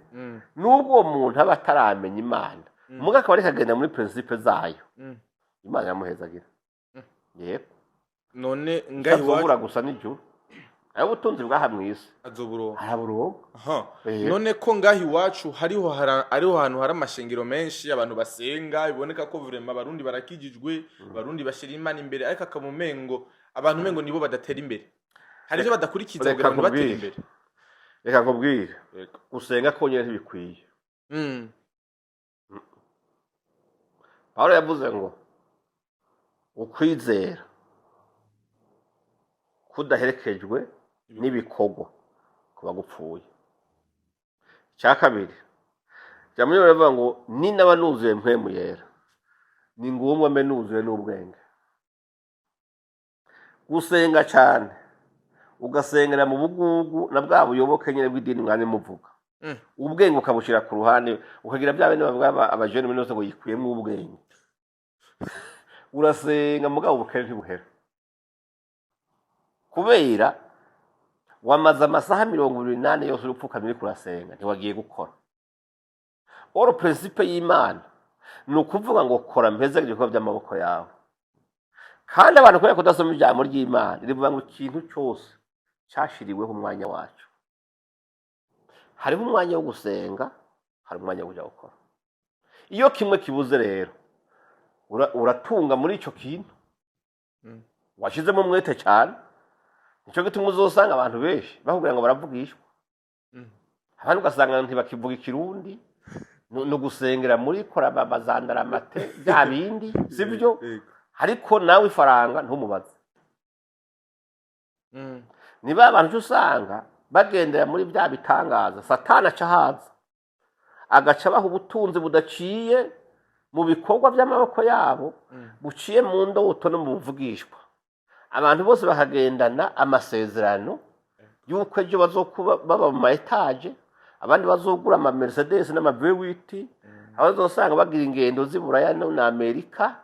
Speaker 2: nubwo uwo muntu aba ataramenya Imana, muga akaba ariko agenda muri principes zayo, Imana iramuhezagira. Yego.
Speaker 1: None ngaho
Speaker 2: Itazobura
Speaker 1: iwacu
Speaker 2: gusa n'ijuru, ayo ubutunzi bwaha mw'isi
Speaker 1: azoburonka.
Speaker 2: Araburonka.
Speaker 1: Aha.
Speaker 2: Eh.
Speaker 1: None ko ngaho iwacu hariho ariho hantu hari amashengero menshi, abantu basenga, biboneka ko vraiment Abarundi barakijijwe, Abarundi bashira Imana imbere, ariko akaba umengo abantu umengo nibo badatera imbere, hari ivyo badakurikiza
Speaker 2: Reka
Speaker 1: kugira ngo ntibatere
Speaker 2: nkubwire.
Speaker 1: imbere.
Speaker 2: Reka nkubwire.
Speaker 1: Yego.
Speaker 2: Gusenga konyine ntibikwiye. Pawulo yavuze ngo ukwizera kudaherekejwe n'ibikorwa kuba gupfuye. Icya kabiri, jambo baravuga ngo ninaba nuzuye Mpwemu Yera, ni ngombwa mbe nuzuye n'ubwenge. Gusenga cyane, ugasengera mu bugugu na bwa buyoboke nyine bw'idini mwanya muvuga, ubwenge ukabushyira ku ruhande, ukagira bya bindi bavuga abajene muri yose ngo yikuyemo ubwenge. Urasenga mugabo ubukene ntibuhera, kubera wamaze amasaha 24 yose uri upfukamye uriko urasenga, ntiwagiye gukora. Or principe y'Imana ni ukuvuga ngo kora mpeze ibikorwa by'amaboko yawe. Kandi abantu kubera kudasoma ijambo ry'Imana rivuga ngo ikintu cyose cyashiriweho umwanya wacu, hariho umwanya wo gusenga, hari umwanya wo kuja gukora. Iyo kimwe kibuze rero, uratunga muri ico kintu washizemo umwete cyane. Nico gituma uzosanga abantu benshi bakubwira ngo baravugishwa, abandi ugasanga ntibakivuga ikirundi, ni ugusengera muri kora bazandaramate bya bindi, sibyo?
Speaker 1: Yego.
Speaker 2: Ariko nawe ifaranga ntumubaze. Niba abantu uca usanga bagendera muri bya bitangaza, Satani aca haza agaca abaha ubutunzi budaciye mu bikorwa by'amaboko yabo, buciye mu ndoto no mu buvugishwa. Abantu bose bakagendana amasezerano y'uko ejo bazokuba baba mu ma étages, abandi bazogura ama Mercedes n'ama V8, abazosanga bagira ingendo z'i Buraya no na Amerika.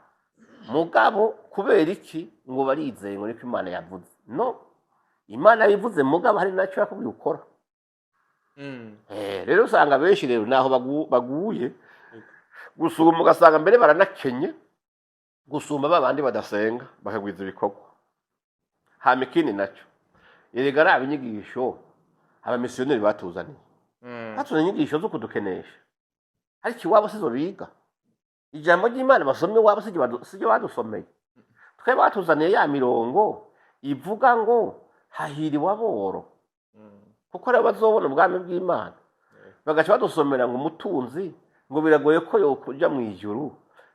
Speaker 2: Mugabo kubera iki? Ngo barizeye, ngo niko Imana yavuze. No Imana yabivuze, mugabo hari nacyo yakubwiye ukora. Rero usanga benshi rero naho baguye gusumba, ugasanga mbere baranakenye gusumba ba bandi badasenga bakagwiza ibikorwa. Hama ikindi nacyo, erega ari inyigisho abamisiyoneri batuzaniye. Batuzaniye inyigisho zo kudukenesha, ariko iwabo sizo biga. Ijambo ry'Imana basomye iwabo siryo badusomeye twe. Batuzaniye ya mirongo ivuga ngo hahiriwe aboro, kuko rero bazobona ubwami bw'Imana. Bagaca badusomera ngo umutunzi ngo biragoye ko yokuja mu ijuru,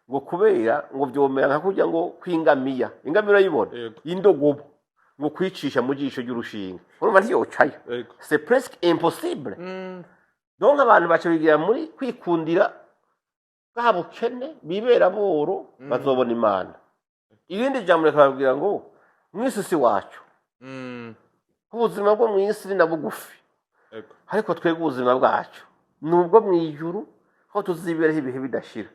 Speaker 2: ngo kubera ngo vyomera nka kurya ngo kw'ingamiya, ingamiya urayibona?
Speaker 1: Yego.
Speaker 2: Indogobo ngo kwicisha mu jisho ry'urushinge, urumva ntiyocayo. C'est presque impossible. Donc abantu baca bigira muri kwikundira bwa bukene, bibera boro, bazobona Imana. Irindi jambo rikababwira ngo mw'isi si wacu, ubuzima bwo mw'isi ni na bugufi, ariko twebwe ubuzima bwacu ni ubwo mu ijuru, aho tuziberaho ibihe bidashira.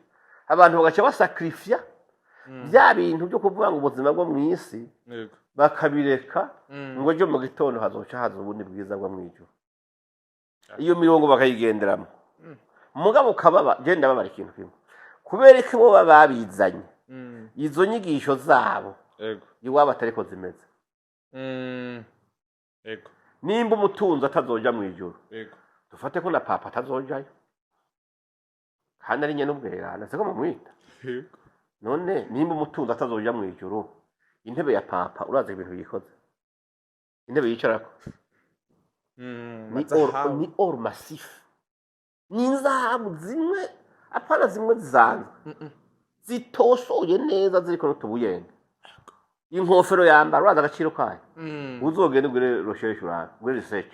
Speaker 2: Abantu bagaca basacrifia bya bintu byo kuvuga ngo ubuzima bwo mu isi, bakabireka, ngo ejo mu gitondo hazoca haza ubundi bwiza bwo mu ijuru. Iyo mirongo bakayigenderamo. Mugabo ukababa genda babara ikintu kimwe, kubera ko bo baba babizanye izo nyigisho zabo iwabo atariko zimeze. Nimba umutunzi atazoja mu ijuru, dufate ko na papa atazojayo, kandi ari nyene ubwerana, siko mumwita?
Speaker 1: Yego.
Speaker 2: None nimba umutunzi atazoja mu ijuru, intebe ya papa, urazi ibintu yikoze, intebe yicarako ni or,
Speaker 1: Zahabu.
Speaker 2: ni or massif, ni inzahabu zimwe, apana zimwe zisanzwe, zitosoye neza, ziriko n'utubuyenge. Inkofero yambara, urazi agaciro kayo? Uzogenda ugire recherche, urabe, ugire research.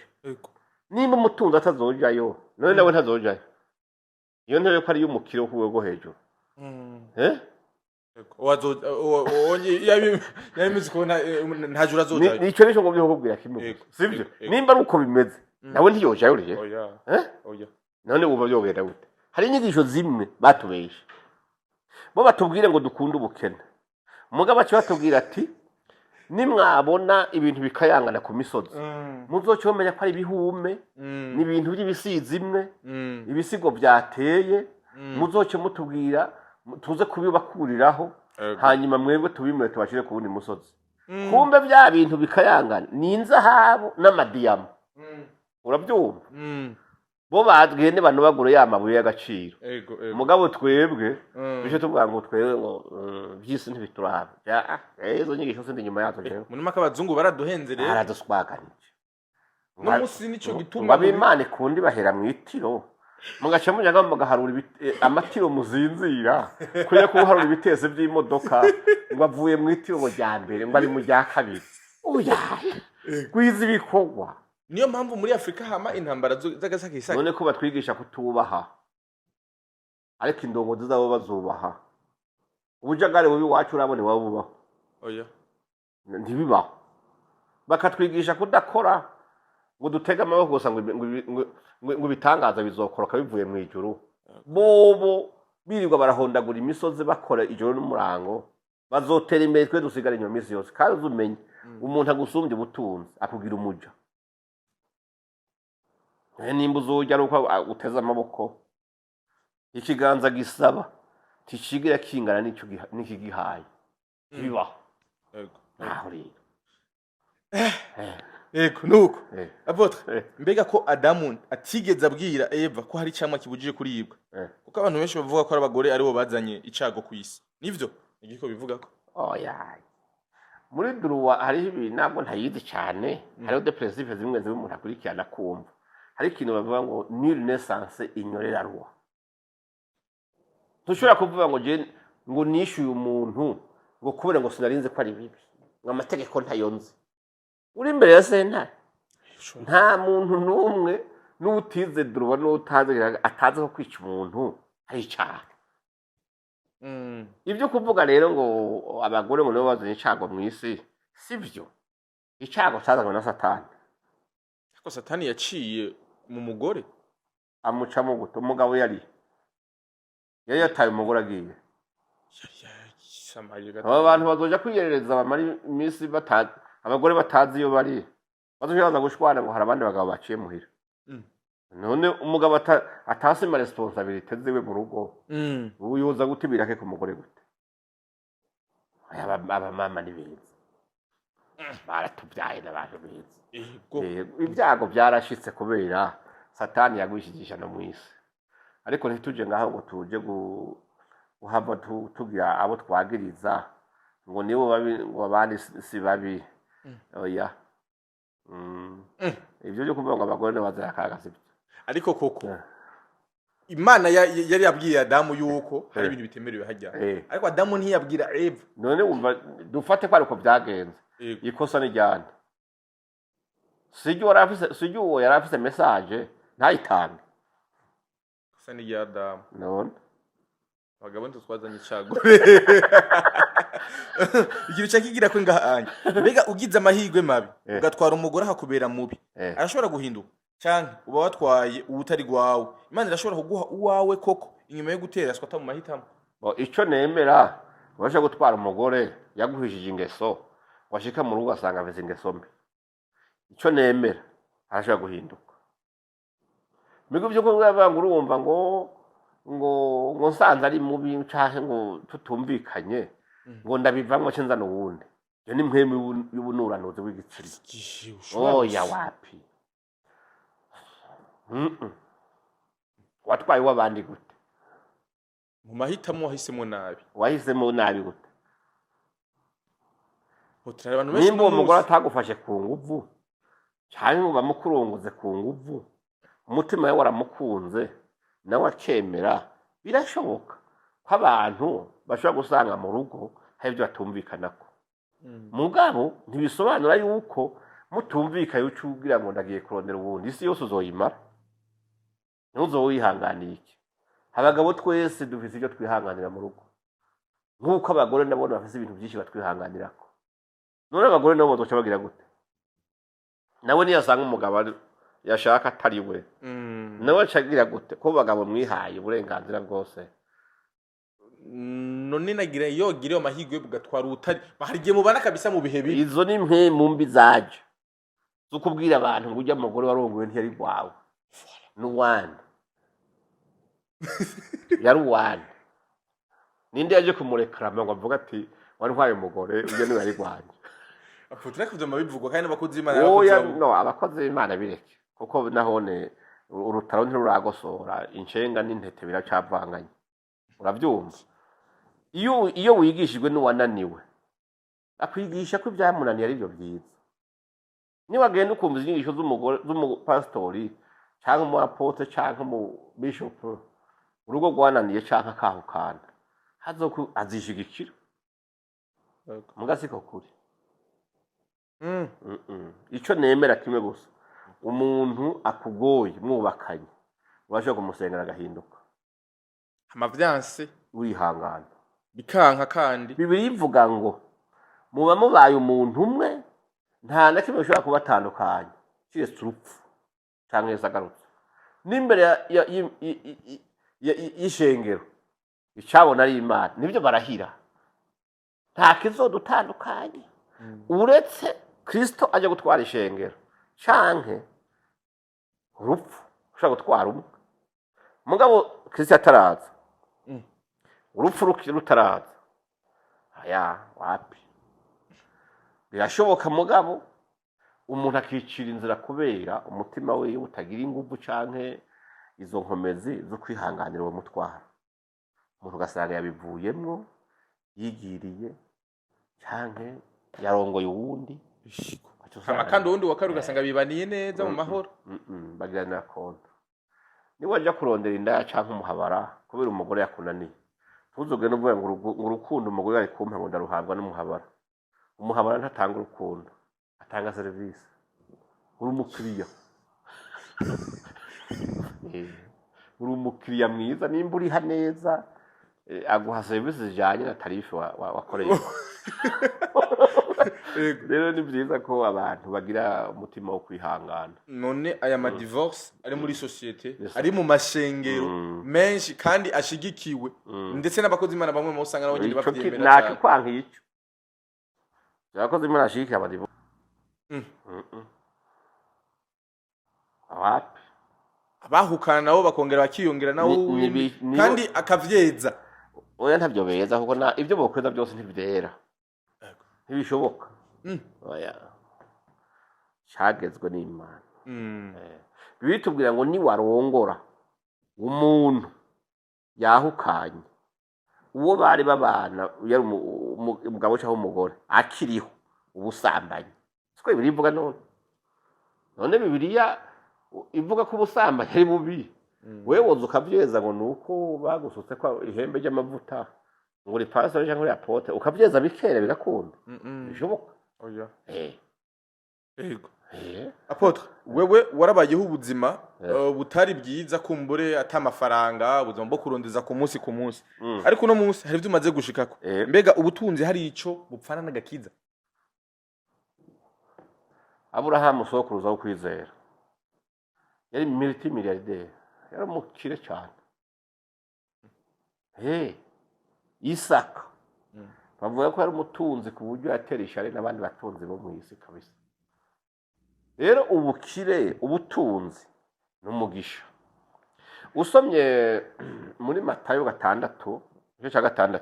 Speaker 2: Nimba umutunzi atazojayo, none nawe ntazojayo, iyo ntebe ko ari iy'umukire wo ku rwego rwo hejuru? Eh?
Speaker 1: Yego. Yabimeze kubona nta juru azojayo.
Speaker 2: Nico nico ngomba kukubwira kimwe gusa, sivyo?
Speaker 1: Yego.
Speaker 2: Nimba ari uko bimeze, nawe ntiyojayo rero.
Speaker 1: Oya.
Speaker 2: Eh?
Speaker 1: Oya.
Speaker 2: None uba byogenda gute? Hari inyigisho zimwe batubeshe, bo batubwire ngo dukunde ubukene, mugabo baca batubwira ati nimwabona ibintu bikayangana ku misozi, muzoce mumenya ko ari ibihume, ni ibintu by'ibisizi imwe, ibisigo byateye. Muzoce mutubwira tuze kubibakuriraho, hanyuma mwebwe tubimure tubashire ku wundi musozi. Kumbe bya bintu bikayangana ni inzahabu n'amadiyama. Urabyumva? Bo bagende banobagure ya mabuye y'agaciro.
Speaker 1: Ego, ego.
Speaker 2: Mugabo twebwe duce tuvuga ngo twebwe ngo by'isi ntibituraba. Izo nyigisho sindi inyuma yazo jewe.
Speaker 1: Muri make abazungu baraduhenze rero.
Speaker 2: Baraduswaganije.
Speaker 1: No munsi nico gituma
Speaker 2: ngo ab'Imana ikundi bahera mu itiro, mugaca mujaga mugaharura amatiro muzinzira kuja kuharura ibitese by'imodoka, ngo avuye mu itiro ngo rya mbere, ngo ari mu rya kabiri. Oya, gwiza ibikorwa.
Speaker 1: Niyo mpamvu muri Afurika hama intambara z'agasakisaki.
Speaker 2: None ko batwigisha kutubaha, ariko indongozi zabo bazubaha, ubujagari bubi iwacu urabona iwabo bubaho?
Speaker 1: Oya.
Speaker 2: Ntibibaho. Bakatwigisha kudakora, ngo dutege amaboko gusa, ngo ibitangaza bizokoroka bivuye mu ijuru. Bobo birirwa barahondagura imisozi, bakora ijoro n'umurango, bazotera imbere, twe dusigara inyuma iminsi yose. Kandi uzumenye, umuntu agusumbya ubutunzi akugira umuja. Nimba uzurya ari uko uteze amaboko, ikiganza gisaba ntikigira kingana n'icyo n'ikigihaye, ntibibaho.
Speaker 1: Ego.
Speaker 2: Naho rero.
Speaker 1: Ego, nuko apôtre, mbega ko Adamu atigeze abwira Eva ko hari icamwa kibujije kuribwa, kuko abantu benshi bavuga ko ari abagore aribo bazanye icago ku isi, nivyo igiko bivuga ko?
Speaker 2: Oya, muri droit hariho ibintu, ntabwo ntayizi cyane, hariho des principes zimwe zimwe umuntu akurikirana kumva. Hari ikintu bavuga ngo nul n'est censé ignorer la loi. Ntushobora kuvuga ngo je ngo nishyuye umuntu. Ngo kubera ngo sinarinze ko ari bibi, ngo amategeko ntayo nzi. Uri imbere ya sentare, nta muntu n'umwe n'utize droit n'utazi atazi ko kwica umuntu ari icaha. Ibyo kuvuga rero ngo abagore ngo nibo bazanye icago mu isi, sibyo. Icago cazanywe na Satani.
Speaker 1: Ariko Satani yaciye mu mugore.
Speaker 2: Amucamo gute? Umugabo yari yataye umugore agiye.
Speaker 1: Yari
Speaker 2: Aba bantu bazoja kwiyerereza, bamara iminsi abagore batazi iyo bari, bazoja baza gushwana ngo hari abandi bagabo baciye muhira. None umugabo atasima responsabilités ziwe mu rugo, ubu yoza guta ibirake ku mugore gute? Aya abamama ni beza, baratubyaye n'abantu beza. Ibyago byarashitse kubera Satani yagwishije no mw'isi, ariko ntituje ngaho ngo tuje guhava tugira abo twagiriza ngo nibo babi, ngo abandi si babi. Oya. Ibyo byo kuvuga ngo abagore nibo bazira akaga sibyo.
Speaker 1: Ariko koko Imana yari yabwiye Adamu yuko hari ibintu bitemerewe hajya, ariko Adamu ntiyabwira Eva.
Speaker 2: None wumva, dufate ko ariko byagenze, ikosa ni ryande? Sijya uwo yari afise, sijya uwo yari afise message ntayitange?
Speaker 1: Ikosa ni rya Adamu.
Speaker 2: None
Speaker 1: Abagabo nitwe twazanye icago. Ikintu ca kigira ko ngahanya, mbega ugize amahirwe mabi ugatwara umugore akakubera mubi, arashobora guhinduka, canke uba watwaye uwutari gwawe? Imana irashobora kuguha uwawe koko inyuma yo gutera ata mu mahitamo?
Speaker 2: Bo, ico nemera, ubasha gutwara umugore yaguhishije ingeso, washika mu rugo ugasanga afise ingeso mbi, ico nemera arashobora guhinduka. Migo vyo kuvuga ngo urumva ngo nsanze ari mubi canke ngo tutumvikanye, ngo ndabivamwo ce nzana uwundi, iyo ni mpwemu y'ubunuranuzi bw'igitsina. Oya, wapi. Watwaye uw'abandi gute?
Speaker 1: Mu mahitamo wahisemo nabi.
Speaker 2: Wahisemo nabi gute?
Speaker 1: Hotere abantu benshi
Speaker 2: Nimba uwo
Speaker 1: uno
Speaker 2: mugore
Speaker 1: munsi.
Speaker 2: atagufashe ku nguvu canke ngo bamukurunguze ku nguvu, umutima we waramukunze nawe akemera, birashoboka ko abantu bashobora gusanga mu rugo hari ibyo batumvikanako. Mugabo ntibisobanura yuko mutumvikanye uca ubwira ngo ndagiye kurondera uwundi. Isi yose uzoyimara ntuzoba wihanganiye iki? Abagabo twese dufise ibyo twihanganira mu rugo, nk'uko abagore nabo bafise ibintu byinshi batwihanganirako. None abagore nabo bazoca bagira gute? Nawe niyasanga umugabo yashaka atari we, nawe aca agira gute? Ko bagabo mwihaye uburenganzira bwose.
Speaker 1: None nagira yogira ayo mahirwe ugatwara utari, hari igihe mubana kabisa mu bihe bibi.
Speaker 2: Izo ni mpemu mbi zaje zo kubwira abantu ngo ujya mugore warongowe ntiyari rwawe, n'uwandi yari uwandi. Ninde yaje kumurekarama ngo avuge ati wantwaye umugore, ujya niwe yari rwanje?
Speaker 1: Apotre, kuvyama bivugwa kandi n'abakozi b'Imana.
Speaker 2: Oya.
Speaker 1: N'abakozi
Speaker 2: No, abakozi b'Imana bireke, kuko nahone urutaro ntiruragosora inshenga n'intete biracavanganye, uravyumva? Iyo wigishijwe n'uwananiwe, akwigisha ko ibyamunaniye ari byo byiza. Niwagenda ukumva inyigisho z'umugore z'umupasitori canke umu apôtre canke umu bishop, urugo rwananiye canke akahukana, hazoku azishigikira. Muga siko kuri. Ico nemera kimwe gusa, umuntu akugoye mwubakanye, urashobora kumusengera agahinduka.
Speaker 1: Amavyanse
Speaker 2: Wihangana.
Speaker 1: bikanka kandi.
Speaker 2: Bibiri ivuga ngo muba mubaye umuntu umwe, nta na kimwe gishobora kubatandukanya kiretse urupfu canke Yesu agarutse. N'imbere y'ishengero icabona ari Imana, nibyo barahira, nta kizodutandukanya uretse Kristo aja gutwara ishengero canke urupfu ushobora gutwara umwe. Mugabo Kristo ataraza, urupfu rutaraza, aya wapi, birashoboka. Mugabo umuntu akicira inzira kubera umutima wiwe utagira inguvu canke izo nkomezi zo kwihanganira uwo mutwaro, umuntu ugasanga yabivuyemwo yigiriye canke yarongoye uwundi. Ugaca
Speaker 1: Hama
Speaker 2: usanga-
Speaker 1: kandi uwundi wa kabiri ugasanga bibaniye neza mu mahoro.
Speaker 2: Bagiranira konto. Niba wajya kurondera indaya canke umuhabara kubera umugore yakunaniye, Ntuzogende uvuga ngo ngo urukundo umugore ari kumpa ngo ndaruhabwa n'umuhabara. Umuhabara ntatanga urukundo, atanga serivisi. Uri umukiriya. Uri umukiriya mwiza nimba uriha neza, aguha serivisi zijanye na tarif wakoreye. Rero ni byiza ko abantu bagira umutima wo kwihangana.
Speaker 1: None aya ma divorce ari muri société, ari mu mashengero menshi kandi ashigikiwe, ndetse n'abakozi Imana bamwe mu usanga nabo nyine
Speaker 2: Ico
Speaker 1: bavyemera
Speaker 2: ntacyo
Speaker 1: cyane.
Speaker 2: Kwanka ico abakozi Imana ashigikira ama divorce. Wapi.
Speaker 1: Abahukana nabo bakongera bakiyongera nawo kandi akavyeza.
Speaker 2: Oya, ntabyo beza, kuko na ibyo bokweza byose ntibyera. Ntibishoboka. Oya, cagezwe n'Imana. Bibiliya itubwira ngo niwarongora umuntu yahukanye, uwo bari babana yari umugabo cyangwa umugore akiriho, ubusambanyi. Siko Bibiliya ivuga? None Bibiliya ivuga ko ubusambanyi ari bubi, wewe woza ukavyeza ngo nuko bagusutse ko ihembe ry'amavuta, ngo uri pastor cyangwa uri apôtre, ukavyeza bikera bigakunda? Bishoboka?
Speaker 1: Oya. Yego. Apôtre, wewe warabayeho ubuzima butari bwiza, kumbure ata amafaranga, ubuzima bwo kurondeza ku munsi ku munsi. Ariko uno munsi hari ibyo umaze gushikako. Mbega ubutunzi hari ico bupfana n'agakiza?
Speaker 2: Aburahamu, sokuruza wo kwizera, yari multimilliardaire, yari umukire cyane. Hey, Isaka bavuga ko yari umutunzi ku buryo yatera ishari n'abandi batunzi bo mu isi kabisa. Rero ubukire, ubutunzi ni umugisha. Usomye muri Matayo 6, igice cya 6,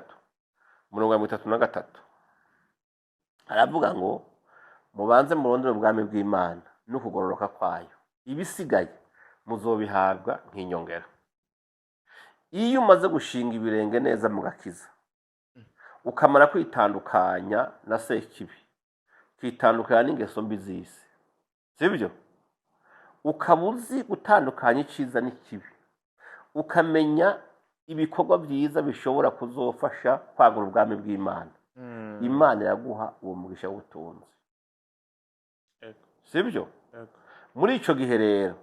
Speaker 2: umurongo wa 33, aravuga ngo mubanze murondere ubwami bw'Imana no kugororoka kwayo, ibisigaye muzobihabwa nk'inyongera. Iyo umaze gushinga ibirenge neza mu gakiza, ukamara kwitandukanya na sekibi, ukitandukanya n'ingeso mbi z'isi, sibyo, ukaba uzi gutandukanya icyiza n'ikibi, ukamenya ibikorwa byiza bishobora kuzofasha kwagura ubwami bw'Imana, Imana iraguha uwo mugisha w'ubutunzi. Sibyo?
Speaker 1: Yego.
Speaker 2: Muri icyo gihe rero,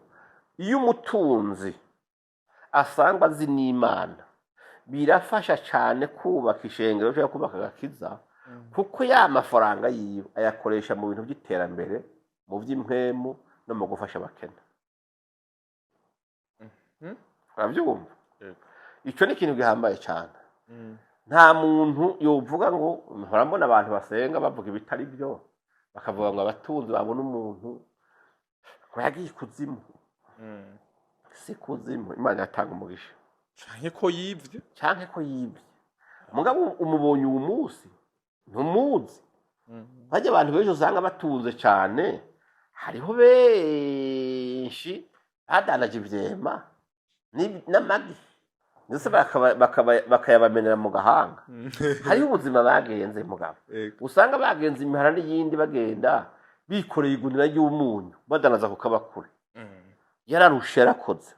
Speaker 2: iyo umutunzi asangwa azi n'Imana, birafasha cyane kubaka ishengero cyangwa kubaka agakiza, kuko ya mafaranga yiwe ayakoresha mu bintu by'iterambere, mu by'impwemu no mu gufasha abakene. Urabyumva?
Speaker 1: Yego.
Speaker 2: Icyo ni ikintu gihambaye cyane. Nta muntu yovuga ngo mpora mbona abantu basenga bavuga ibitari byo, bakavuga ngo abatunzi babona umuntu ngo yagiye ikuzimu. Si kuzimu, Imana yatanga umugisha.
Speaker 1: Canke ko yivye.
Speaker 2: Canke ko yibye. Mugabo umubonye uwo munsi, ntumuzi. Bajya abantu benshi usanga batunze cyane, hariho benshi badanaje ivyema n'amagi, ndetse bakayabamenera mu gahanga. Hariho ubuzima bagenze, mugabo usanga bagenze imihana n'iyindi, bagenda bikoreye igunira ry'umunyu, badanaza ku kabakure. Yararushe, yarakoze,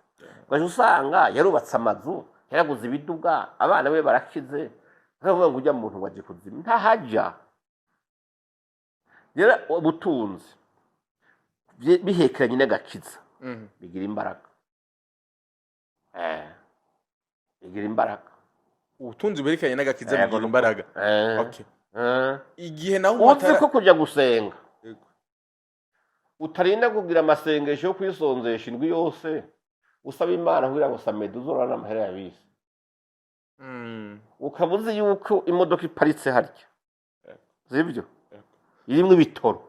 Speaker 2: ugaca usanga yarubatse amazu, yaraguze ibiduga, abana be barakize. Bakavuga ngo ujya muntu waje kuzimu, ntahajya. Rero ubutunzi bihekeranye n'agakiza bigira imbaraga. Bigira imbaraga.
Speaker 1: Ubutunzi bwerekeranye n'agakiza
Speaker 2: Yego,
Speaker 1: bigira imbaraga. Okay. Igihe naho
Speaker 2: Uzi ko kujya gusenga utarinda kugira amasengesho yo kwisonzesha indwi yose usaba Imana kugira ngo samedi uzorana amahera ya bisi, ukaba uzi yuko imodoka iparitse harya, sibyo, irimwo ibitoro,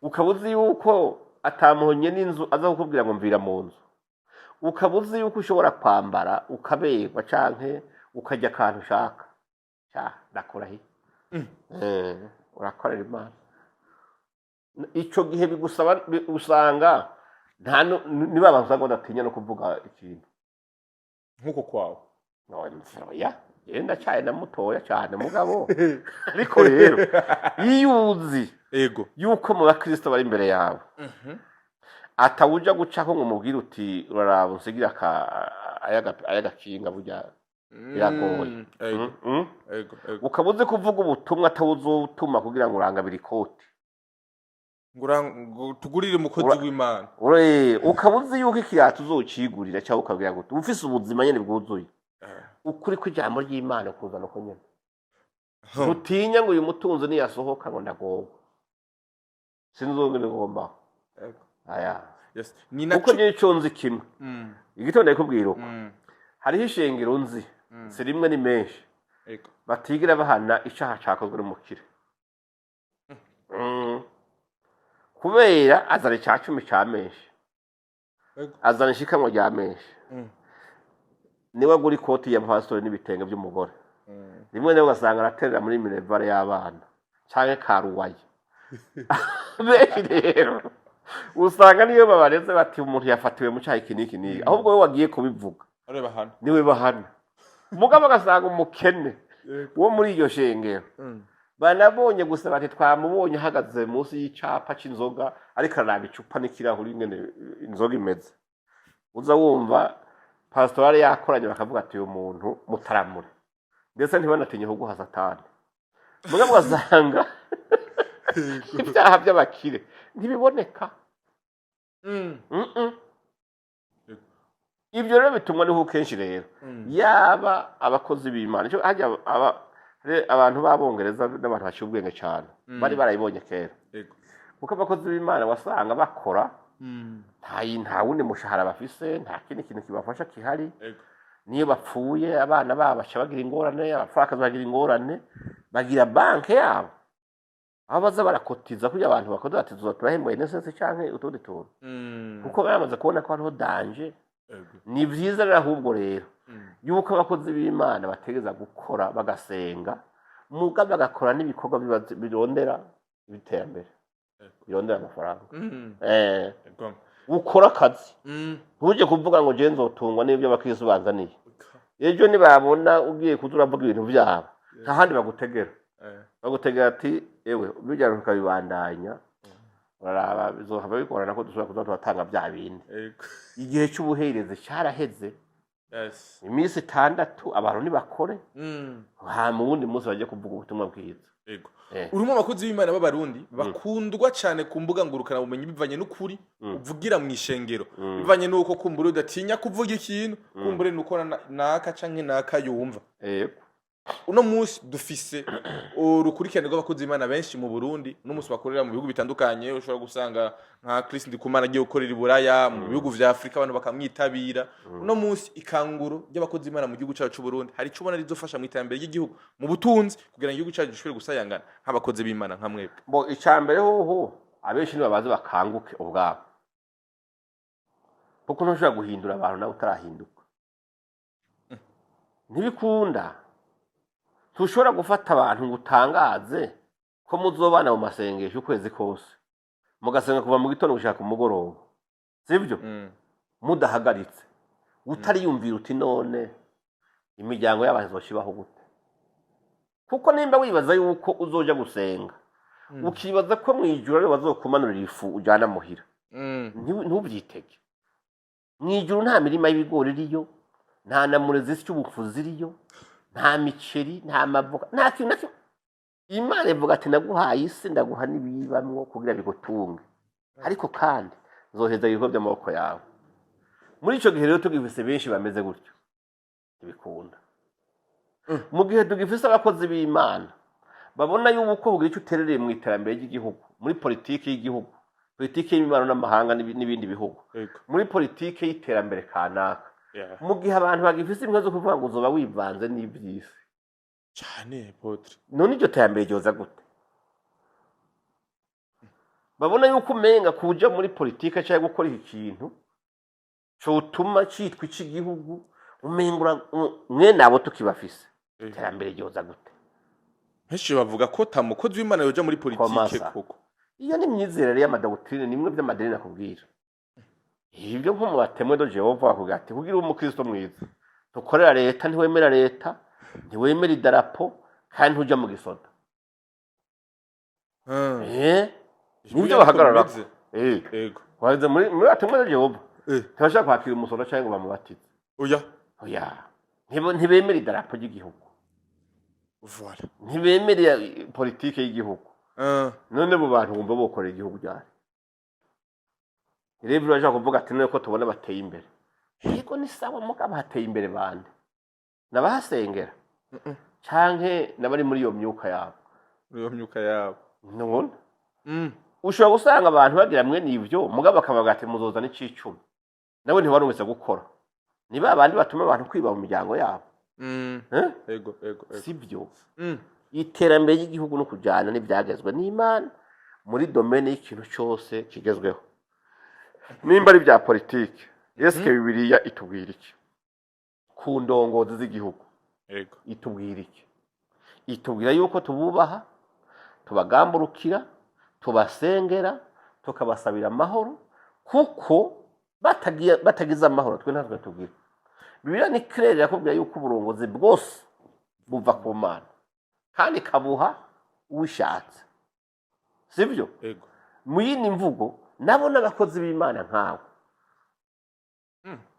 Speaker 2: ukaba uzi yuko atamuhonye n'inzu aza kukubwira ngo mvira mu nzu, ukaba uzi yuko ushobora kwambara ukaberwa canke ukajya akantu ushaka, sha ndakurahiye. Urakorera Imana. Ico gihe bigusaba usanga nta niba abantu usanga badatinya no kuvuga ikintu.
Speaker 1: Nk'uko kwawe.
Speaker 2: No, oya, jewe ndacaye na mutoya cyane, mugabo ariko rero iyo uzi yuko mu bakristo bari imbere yawe atawuja gucaho ngo umubwire uti uraraba unsigira ayagakinga burya. Biragoye.
Speaker 1: Ego. Ego, ego.
Speaker 2: Ukaba uzi kuvuga ubutumwa atawuzotuma kugira ngo urangabire ikoti.
Speaker 1: Ngo tugurire umukozi w'Imana.
Speaker 2: Ukaba uzi yuko ikirato uzocigurira cyangwa ukabwira ngo ufise ubuzima nyene bwuzuye. Ukuri kw'ijambo ry'Imana kuzana uko nyene. Ntutinya ngo uyu mutunzi niyasohoka ngo ndagowe, sinzongere ngombaho. Aya.
Speaker 1: Yes. Ni
Speaker 2: Kuko
Speaker 1: naco.
Speaker 2: njyewe ico nzi kimwe, igitondo ndikubwira uko, hariho ishengero nzi, si rimwe, ni menshi, batigira bahana icaha cakozwe n'umukire. Kubera azana ica cumi ca menshi, azana ishikanwa rya menshi, niwe agura ikoti ya pasitori n'ibitenge by'umugore. Rimwe nawe ugasanga araterera muri minerval y'abana canke karuwaye. Benshi rero usanga niyo babareze bati umuntu yafatiwe mu caha iki n'iki n'iki, ahubwo we wagiye kubivuga
Speaker 1: Areba hano.
Speaker 2: niwe bahana. Mugabo agasanga umukene wo muri iryo shengero banabonye gusa bati twamubonye ahagaze munsi y'icapa c'inzoga, ariko araraba icupa n'ikirahuri ingene inzoga imeze, uza wumva pasitorale yakoranye bakavuga ati uyu muntu mutaramure, ndetse ntibanatinye kuguha Satani. Mugabo ugasanga ibyaha by'abakire ntibiboneka. Ibyo rero bitumwa niho kenshi rero yaba abakozi b'Imana. Ico harya abantu b'Abongereza n'abantu baciye ubwenge cyane bari barayibonye kera, kuko abakozi b'Imana wasanga bakora nta wundi mushahara bafise, nta kindi kintu kibafasha gihari. Niyo bapfuye, abana babo baca bagira ingorane, abapfakazi bagira ingorane. Bagira banke yabo aho baza barakotiza kugira abantu bakoze bati tuzoba turahembwa INSS canke utundi tuntu, kuko bamaze kubona ko hariho danger. Ni vyiza rero ahubwo rero yuko abakozi b'Imana bategereza gukora, bagasenga, muga bagakora n'ibikorwa birondera iterambere, birondera amafaranga. Ukora akazi, ntujye kuvuga ngo je nzotungwa n'ibyo abakristo banzaniye. Ejo nibabona ugiye kuza uravuga ibintu vyabo, nta handi bagutegera. Bagutegera ati ewe bijya tukabibandanya, uraraba bizohava bigorana ko dushobora kuza turatanga bya bindi. Igihe c'ubuherezi caraheze. Iminsi 6 abantu nibakore, hama uwundi munsi baje kuvuga ubutumwa bwiza.
Speaker 1: Urimo abakozi b'Imana b'Abarundi bakundwa cyane ku mbuga ngurukana bumenyi bivanye n'ukuri uvugira mu ishengero, bivanye n'uko kumbura udatinya kuvuga ikintu, kumbure nuko naka canke naka yumva. Uno munsi dufise urukurikirane rw'abakozi b'Imana benshi mu Burundi, uno munsi bakorera mu bihugu bitandukanye. Ushobora gusanga nka Chris Ndikumana agiye gukorera i Buraya, mu bihugu vya Afrika, abantu bakamwitabira. Uno munsi ikanguro ry'abakozi b'Imana mu gihugu cyacu c'u Burundi, hari ico ubona rizofasha mu iterambere ry'igihugu, mu butunzi, kugira ngo igihugu cyacu gishobore gusayangana nk'abakozi b'Imana nka mwebwe?
Speaker 2: Bo, icambere hoho abenshi nibabaze bakanguke ubwabo, kuko ntushobora guhindura abantu nawe utarahinduka, ntibikunda. Ntushobora gufata abantu ngo utangaze ko muzobana mu masengesho ukwezi kose, mugasenga kuva mu gitondo gushaka umugoroba, sibyo? Mudahagaritse, utariyumvira uti none imiryango y'abantu izoshibaho gute? Kuko nimba wibaza yuko uzoja gusenga, ukibaza ko mu ijuru aribo bazokumanurira ifu ujyana muhira, ntubyitege. Mu ijuru nta mirima y'ibigori iriyo, nta na murezi zisya ziriyo, nta miceri, nta mavoka, nta kintu na kimwe. Imana ivuga ati naguhaye isi, ndaguha n'ibiyibamwo kugira bigutunge, ariko kandi nzoheza ibikorwa by'amaboko yawe. Muri ico gihe rero tugifise benshi bameze gutyo, ntibikunda. Mu gihe tugifise abakozi b'Imana babona yuko kugira icyo uterereye mu iterambere ry'igihugu, muri politiki y'igihugu, politiki y'imibano n'amahanga n'ibindi bihugu, muri politiki y'iterambere kanaka, mu gihe abantu bagifise imwe zo kuvuga ngo uzoba wivanze n'ivy'isi,
Speaker 1: Cyane, apôtre.
Speaker 2: none iryo terambere ryoza gute? Babona yuko umenga kuja muri politike cyangwa gukora iki kintu cotuma citwa ic'igihugu, umenga mwene abo tukibafise, iterambere ryoza gute?
Speaker 1: Benshi bavuga ko ta mukozi w'Imana yoja muri politike.
Speaker 2: Komasa.
Speaker 1: Koko.
Speaker 2: Iyo ni imyizerere y'ama doctrines, nimwe by'amadini nakubwira. Ibyo nko mu ba Témoins de Jéhovah bakubwira ati kugira ube umukristo mwiza ntukorera leta, ntiwemera leta, ntiwemera idarapo, kandi ntuja mu gisoda. Nibyo
Speaker 1: Burya
Speaker 2: bahagarara.
Speaker 1: niko bimeze.
Speaker 2: Wageze muri ba Témoins de Jéhovah, ntibashaka kwakira umusoda cyangwa ngo bamubatize.
Speaker 1: Oya.
Speaker 2: Oya. Ntibemera idarapo ry'igihugu.
Speaker 1: Voilà.
Speaker 2: Ntibemera politike y'igihugu. None abo bantu bumva bokorera igihugu ryari? Rero urashaka kuvuga ati none ko tubona bateye imbere, yego ni sawa, mugabo hateye imbere bande? N'abahasengera canke n'abari muri iyo myuka yabo?
Speaker 1: Muri iyo myuka yabo.
Speaker 2: None ushobora gusanga abantu bagira mwene ivyo, mugabo bakavuga ati muzoza n'icicumi, nawe ntiwarumvise gukora. Ni ba bandi batuma abantu kwiba mu miryango yabo. Eh?
Speaker 1: Ego.
Speaker 2: Sibyo? Iterambere ry'igihugu no kujyana n'ibyagezwe n'Imana muri domaine y'ikintu cyose kigezweho, nimba ari ibya politiki. Eske Bibiliya itubwira iki ku ndongozi z'igihugu? Itubwira iki? Itubwira yuko tububaha, tubagamburukira, tubasengera, tukabasabira amahoro, kuko batagize amahoro twe ntabwo tugira. Bibiliya ni claire, irakubwira yuko uburongozi bwose buva ku Mana kandi ikabuha uwishatse, sibyo?
Speaker 1: Ego.
Speaker 2: Mu yindi mvugo, nabo n'abakozi b'Imana nkawe.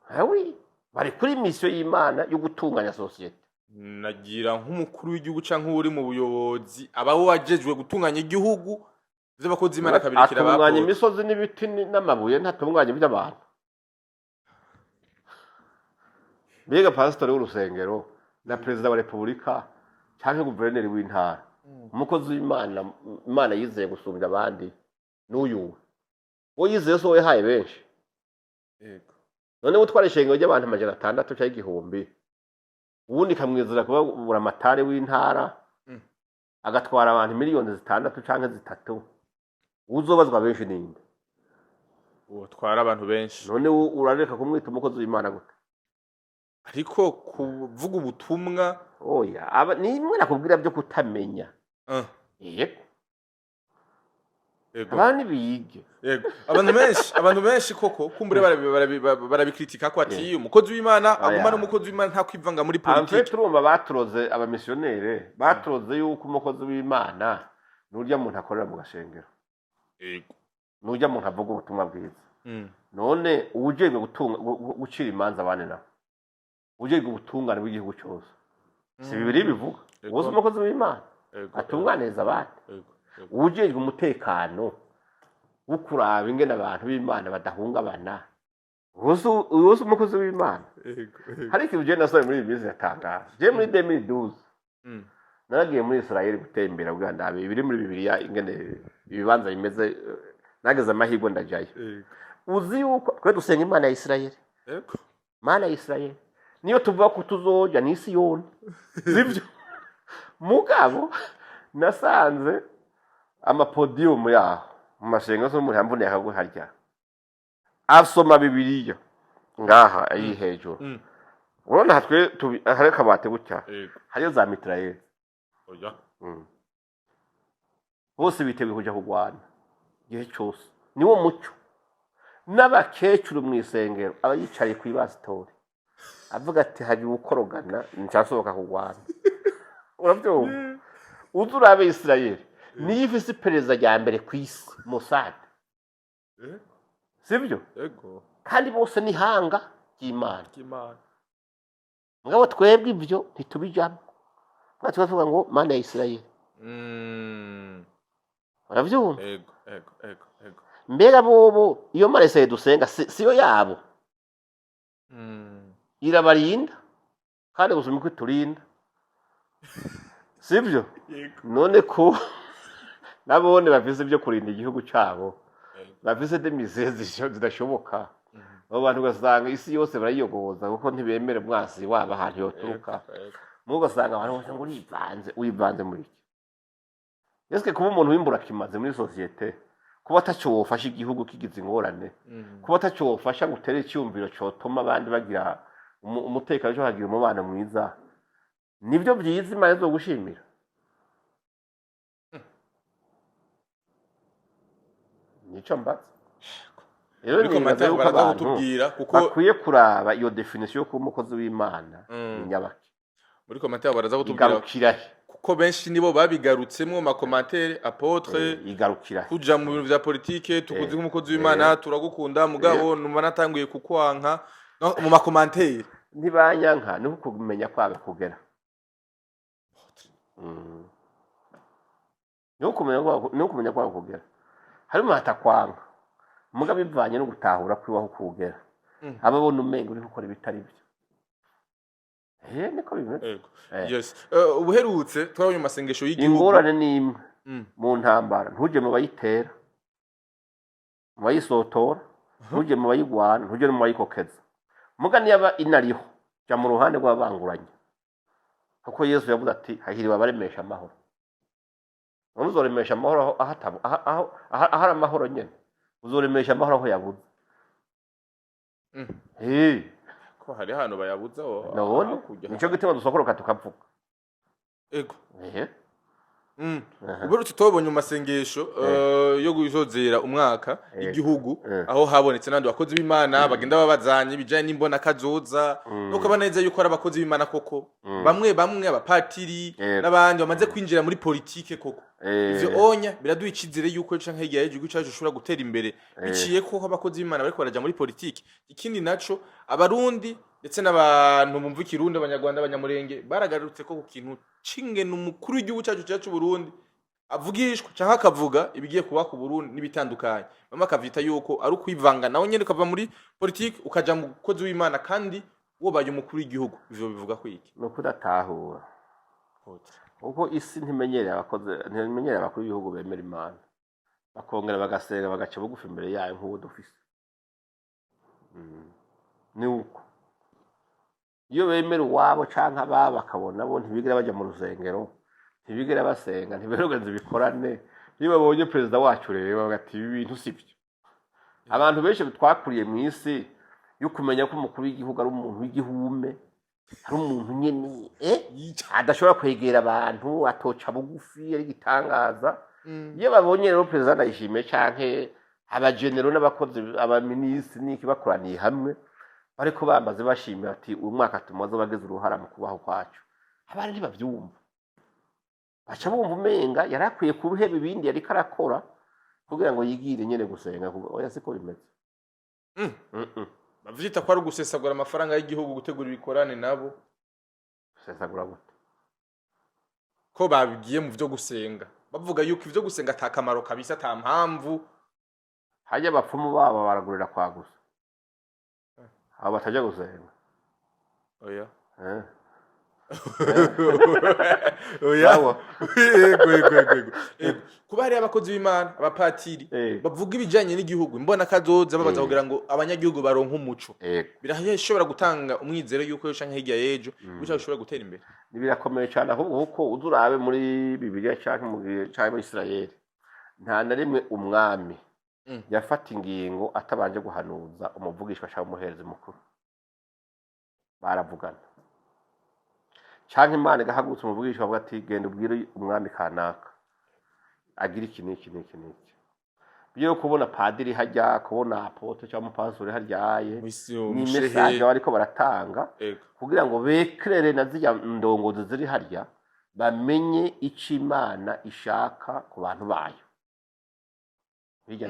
Speaker 2: Awi bari kuri mission y'Imana yo gutunganya société.
Speaker 1: Nagira nk'umukuru w'igihugu canke uri mu buyobozi aba wajejwe gutunganya igihugu, vy'abakozi Imana akabirikira
Speaker 2: Atunganya
Speaker 1: abakozi.
Speaker 2: imisozi n'ibiti n'amabuye, ntatunganya iby'abantu. Mbega pasitori w'urusengero na perezida wa repubulika cyangwa guverineri w'intara, umukozi w'Imana Imana yizeye gusumbya abandi n'uyu we yizeye, so yahaye benshi. None utwara ishengero ry'abantu 600 cyangwa 1000, ubundi ikamwizera kuba buramatari w'intara, agatwara abantu miliyoni 6 cyangwa 3, uzobazwa benshi ninde?
Speaker 1: Utwara abantu benshi.
Speaker 2: None urareka kumwita umukozi w'Imana gute?
Speaker 1: Ariko kuvuga ubutumwa.
Speaker 2: Oya, aba ni imwe nakubwira byo kutamenya. Yego. Abandi bige.
Speaker 1: Yego, abantu benshi koko kumbure barabikritika ko ati umukozi w'Imana
Speaker 2: Oya.
Speaker 1: aguma ari umukozi w'Imana, nta kwivanga muri
Speaker 2: En fait,
Speaker 1: politiki.
Speaker 2: Urumva baturoze, abamisiyoneri baturoze yuko umukozi w'Imana nurya muntu akorera mu gashengero, nurya muntu avuga ubutumwa bwiza. None uwujejwe gutunga gucira imanza abandi, nawe ujejwe ubutungane bw'igihugu cyose, si Bibiliya bivuga? Wose umukozi w'Imana atunganiriza abandi.
Speaker 1: Yego. Yego.
Speaker 2: Uwujejwe umutekano wo kuraba ingene abantu b'Imana badahungabana, wose umukozi w'Imana.
Speaker 1: Yego.
Speaker 2: Hari ikintu jewe nasohoye muri iyi minsi yatangaje. Jewe muri 2012 naragiye muri Israel gutembera kugira ndabe ibiri muri Bibiliya, ingene ibibanza bimeze. Nageze amahirwe ndajayo. Uzi yuko twe dusenga Imana ya Israel?
Speaker 1: Yego.
Speaker 2: Mana ya Israel niyo tuvuga ko tuzoja ni Siyoni, sibyo? Mugabo nasanze amapodiyumu yaho mu mashenga zo umuntu yamvuniye akaguharya asoma Bibiliya ngaha ayi hejuru. Urabona aha twe hari akabati gutya, hariyo za mitrailleuses.
Speaker 1: Oya.
Speaker 2: Bose biteguye kuja kurwana igihe cyose, niwo muco. N'abakecuru mu isengero aba yicaye ku ibasitori avuga ati hari ukorogana ncasohoka kurwana. Urabyumva? Uzi urabe Isirayeli niyo ifise iperereza rya mbere ku isi, Mossad. Sibyo?
Speaker 1: Yego.
Speaker 2: Kandi bose ni ihanga ry'Imana.
Speaker 1: Imana.
Speaker 2: Mugabo twebwe ibyo ntitubijamo, mwa tukavuga ngo Mana ya Isirayeli. Urabyumva?
Speaker 1: Ego.
Speaker 2: Mbega bobo iyo Mana ya Isirayeli dusenga siyo yabo? Irabarinda kandi gusoma uko iturinda, sibyo?
Speaker 1: Yego.
Speaker 2: None ko nabone bafise ibyo kurinda igihugu cyabo, bafise des missiles zidashoboka, abo bantu ugasanga isi yose barayiyogoza kuko ntibemere umwasi wabo ahantu yoturuka.
Speaker 1: Ego.
Speaker 2: Mugo ugasanga abantu bose ngo urivanze, urivanze muri iki? Eske kuba umuntu w'imburakimazi muri société, kuba ataco wofasha igihugu kigize ingorane, kuba ataco wofasha ngo utere icyumviro cotuma abandi bagira umutekano cyo hagira umubano mwiza, nibyo byiza Imana izogushimira? Nico mbaza rero.
Speaker 1: Muri
Speaker 2: Nibaza
Speaker 1: commentaire
Speaker 2: yuko
Speaker 1: baraza
Speaker 2: abantu
Speaker 1: kutubwira kuko
Speaker 2: bakwiye kuraba iyo définition yo kuba umukozi w'Imana ni nyabaki.
Speaker 1: Muri commentaire baraza kutubwira
Speaker 2: Igarukira he?
Speaker 1: kuko benshi nibo babigarutsemo mu ma commentaires, apôtre.
Speaker 2: Igarukira he?
Speaker 1: Kuja mu bintu vya politike tukuzi nk'umukozi w'Imana, turagukunda, mugabo numva natanguye kukwanka. No, mu ma commentaires.
Speaker 2: Ntibanyanka, niho kumenya kwabo kugera. Niho kumenya kwabo kugera. Hari umuntu atakwanga, muga bivanye no gutahura kwiwaho kugera. Ababona umenga uri gukora ibitari byo. Niko bimeze.
Speaker 1: Yego. Yes. Ubuherutse twabonye mu masengesho y'igihugu.
Speaker 2: Ingorane ni imwe mu ntambara: ntuje mu bayitera, mu bayisotora, ntuje mu bayigwana, ntuje no mu bayikokeza. Muga niyaba inariho, jya mu ruhande rw'abanguranya, kuko Yesu yavuze ati: "Hahiriwe abaremesha amahoro." None uzoremesha amahoro aho ahari amahoro nyene? Uzoremesha amahoro aho yabuze?
Speaker 1: Ko hari ahantu bayabuza
Speaker 2: None
Speaker 1: hakurya.
Speaker 2: Nico gituma dusokoroka tukavuga.
Speaker 1: Ubuherutse twabonye mu masengesho yo gusozera umwaka igihugu, aho habonetse n'abandi bakozi b'Imana bagenda babazanye ibijanye n'imbona kazoza, no ukabona neza yuko ari abakozi b'Imana koko, bamwe bamwe abapatiri n'abandi bamaze kwinjira muri politike koko. Ivyo onya biraduha icizere yuko canke hirya y'ejo igihugu cacu gishobora gutera imbere biciye ko abakozi b'Imana bariko baraja muri politike. Ikindi naco, Abarundi ndetse n'abantu bumva Ikirundi, Abanyarwanda, Abanyamurenge, baragarutse ko ku kintu c'ingene umukuru w'igihugu cacu cacu Burundi avugishwa canke akavuga ibigiye kuba ku Burundi n'ibitandukanye, bamwe akavyita yuko ari ukwivanga nawe nyene ukava muri politike ukaja mu mukozi w'Imana kandi wobaye umukuru w'igihugu. Ivyo bivuga ko iki?
Speaker 2: Ni ukudatahura, kuko isi ntimenyereye abakozi, ntimenyereye abakuru b'ibihugu bemera Imana, bakongera bagasenga, bagaca bugufi imbere yayo nk'uwo dufise. Ni uko iyo bemera uwabo canke ababo bakabona bo ntibigera baja mu rusengero, ntibigera basenga, ntiberogenza ibikorane. Iyo babonye perezida wacu rero bavuga ati: "Ibi bintu si byo." Abantu benshi twakuriye mu isi yo kumenya ko umukuru w'igihugu ari umuntu w'igihume, ari umuntu nyene adashobora kwegera abantu, atoca bugufi, ari igitangaza. Iyo babonye rero perezida Ndayishimiye canke abagenero n'abakozi, abaminisitiri n'iki bakoraniye hamwe, bariko bamaze bashimira ati: "Uyu mwaka tumaze bagize uruhara mu kubaho kwacu," abandi ntibavyumva, baca bumva umenga yari akwiye kuheba ibindi yariko arakora kugira ngo yigire nyene gusenga. Oya, siko bimeze.
Speaker 1: Bavyita ko ari ugusesagura amafaranga y'igihugu gutegura ibikorane nabo.
Speaker 2: Gusesagura gute?
Speaker 1: Ko babigiye mu vyo gusenga, bavuga yuko ivyo gusenga ata kamaro kabisa, ata mpamvu.
Speaker 2: Hajya abapfumu babo baragurira kwa gusa abo bataja gusenga.
Speaker 1: Oya.
Speaker 2: Eh.
Speaker 1: Oya.
Speaker 2: Sawa.
Speaker 1: Yego. Kuba hariyo abakozi b'Imana, abapatiri, bavuga ibijanye n'igihugu, imbona kazoza, babaza kugira ngo abanyagihugu baronke umuco, birashobora gutanga umwizero yuko ejo canke hirya y'ejo igihugu cacu gishobora gutera imbere.
Speaker 2: Birakomeye cyane ahubwo, kuko uza urabe muri Bibiliya canke mu gihe canke muri Isirayeli, nta na rimwe umwami yafata ingingo atabanje guhanuza umuvugishwa cyangwa umuherezi mukuru. Baravugana, canke Imana igahagurutsa umuvugishwa, avuga ati: "Genda ubwire umwami kanaka agira iki n'iki n'iki n'iki." Byo kubona padiri hajya, kubona apôtre cyangwa umupastori haryaye, ni
Speaker 1: umushehe.
Speaker 2: Message bariko baratanga kugira ngo bekerere na zirya ndongozi ziri harya, bamenye ico Imana ishaka ku bantu bayo. Bijya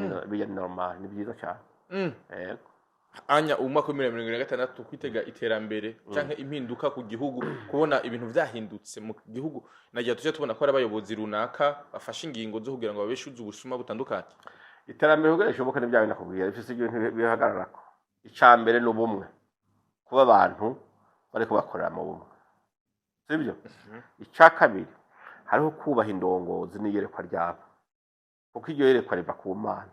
Speaker 2: ni normal, ni byiza cyane. Yego.
Speaker 1: Anya ubu mwaka wa 2026 kwitega iterambere canke impinduka ku gihugu, kubona ibintu vyahindutse mu gihugu, nagira tujya tubona ko ari abayobozi runaka bafashe ingingo zo kugira ngo babeshuze ubusuma butandukanye.
Speaker 2: Iterambere kugira rishoboke ni bya bindi nakubwira, bifise ibintu bihagararako. Ica mbere ni ubumwe, kuba abantu bariko bakorera mu bumwe, sibyo? Ica kabiri, hariho kubaha indongozi n'iyerekwa ryabo, kuko iryo yerekwa riva ku Mana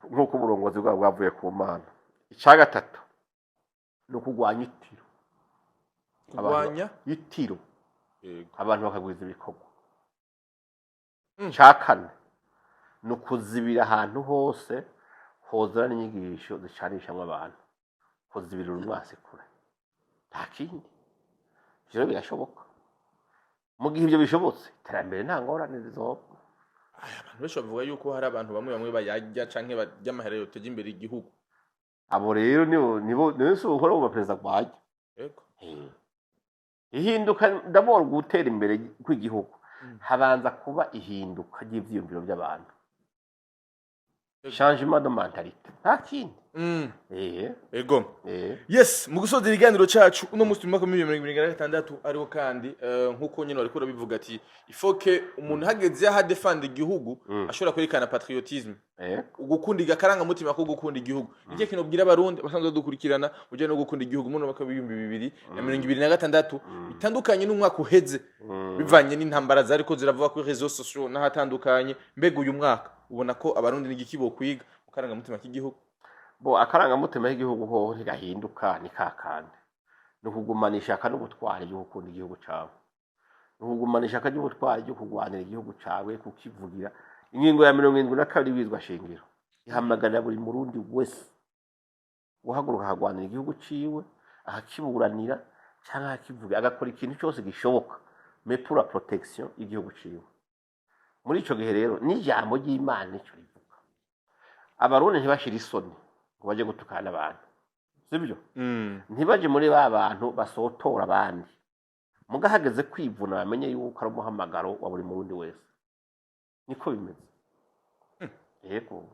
Speaker 2: nk'uko uburongozi bwabo bwavuye ku Mana. Ica gatatu ni ukurwanya itiro.
Speaker 1: Kurwanya?
Speaker 2: Itiro. Abantu bakagwiza ibikorwa. Ica kane ni ukuzibira ahantu hose hozana n'inyigisho zicanishamwo abantu, kuzibirira umwasi kure, nta kindi. Ivyo rero birashoboka. Mu gihe ivyo bishobotse, iterambere nta ngorane rizoba.
Speaker 1: Abantu benshi bavuga yuko hari abantu bamwe bamwe bayarya canke barya amahera yoteje imbere igihugu.
Speaker 2: Abo rero nibo nibo si ukora mu baperezida rwajya. Ihinduka ndabona gutera imbere kw'igihugu, habanza kuba ihinduka ry'ivyiyumviro by'abantu, changement de mentalité, nta kindi.
Speaker 1: Ego.
Speaker 2: Eh.
Speaker 1: Yes, mu gusoza ikiganiro cacu uno munsi, mu mwaka wa 2026, ariho kandi nkuko nyine wariko urabivuga ati ifoke umuntu hageze aho adefanda igihugu ashobora kwerekana patriotisme, gukunda akarangamutima ko gukunda igihugu. Nicyo kintu ubwira Abarundi basanzwe badukurikirana ujyanye no gukunda igihugu muri mwaka wa 2026, bitandukanye n'umwaka uheze, bivanye n'intambara zariko ziravuga kuri réseaux sociaux n'ahatandukanye? Mbega uyu mwaka ubona ko Abarundi n'igiki bokwiga mu karangamutima k'igihugu?
Speaker 2: Bo, akarangamutima k'igihugu hoho ntigahinduka, ni kakandi: ni ukugumana ishaka n'ubutwari ryo gukunda igihugu cawe, ni ukugumana ishaka ry'ubutwari ryo kurwanira igihugu cawe, kukivugira. Ingingo ya 72 y'ibwirizwa shingiro ihamagarira buri Murundi wese guhaguruka akagwanira igihugu ciwe, akakiburanira canke akakivugira, agakora ikintu cyose gishoboka mais pour la protection y'igihugu ciwe. Muri ico gihe rero n'ijambo ry'Imana nico rivuga: Abarundi ntibashire isoni ngo baje gutukana abantu, sibyo? Ntibaje muri ba bantu basotora abandi. Muga hageze kwivuna, bamenye yuko ari umuhamagaro wa buri Murundi wese. Niko bimeze, yego.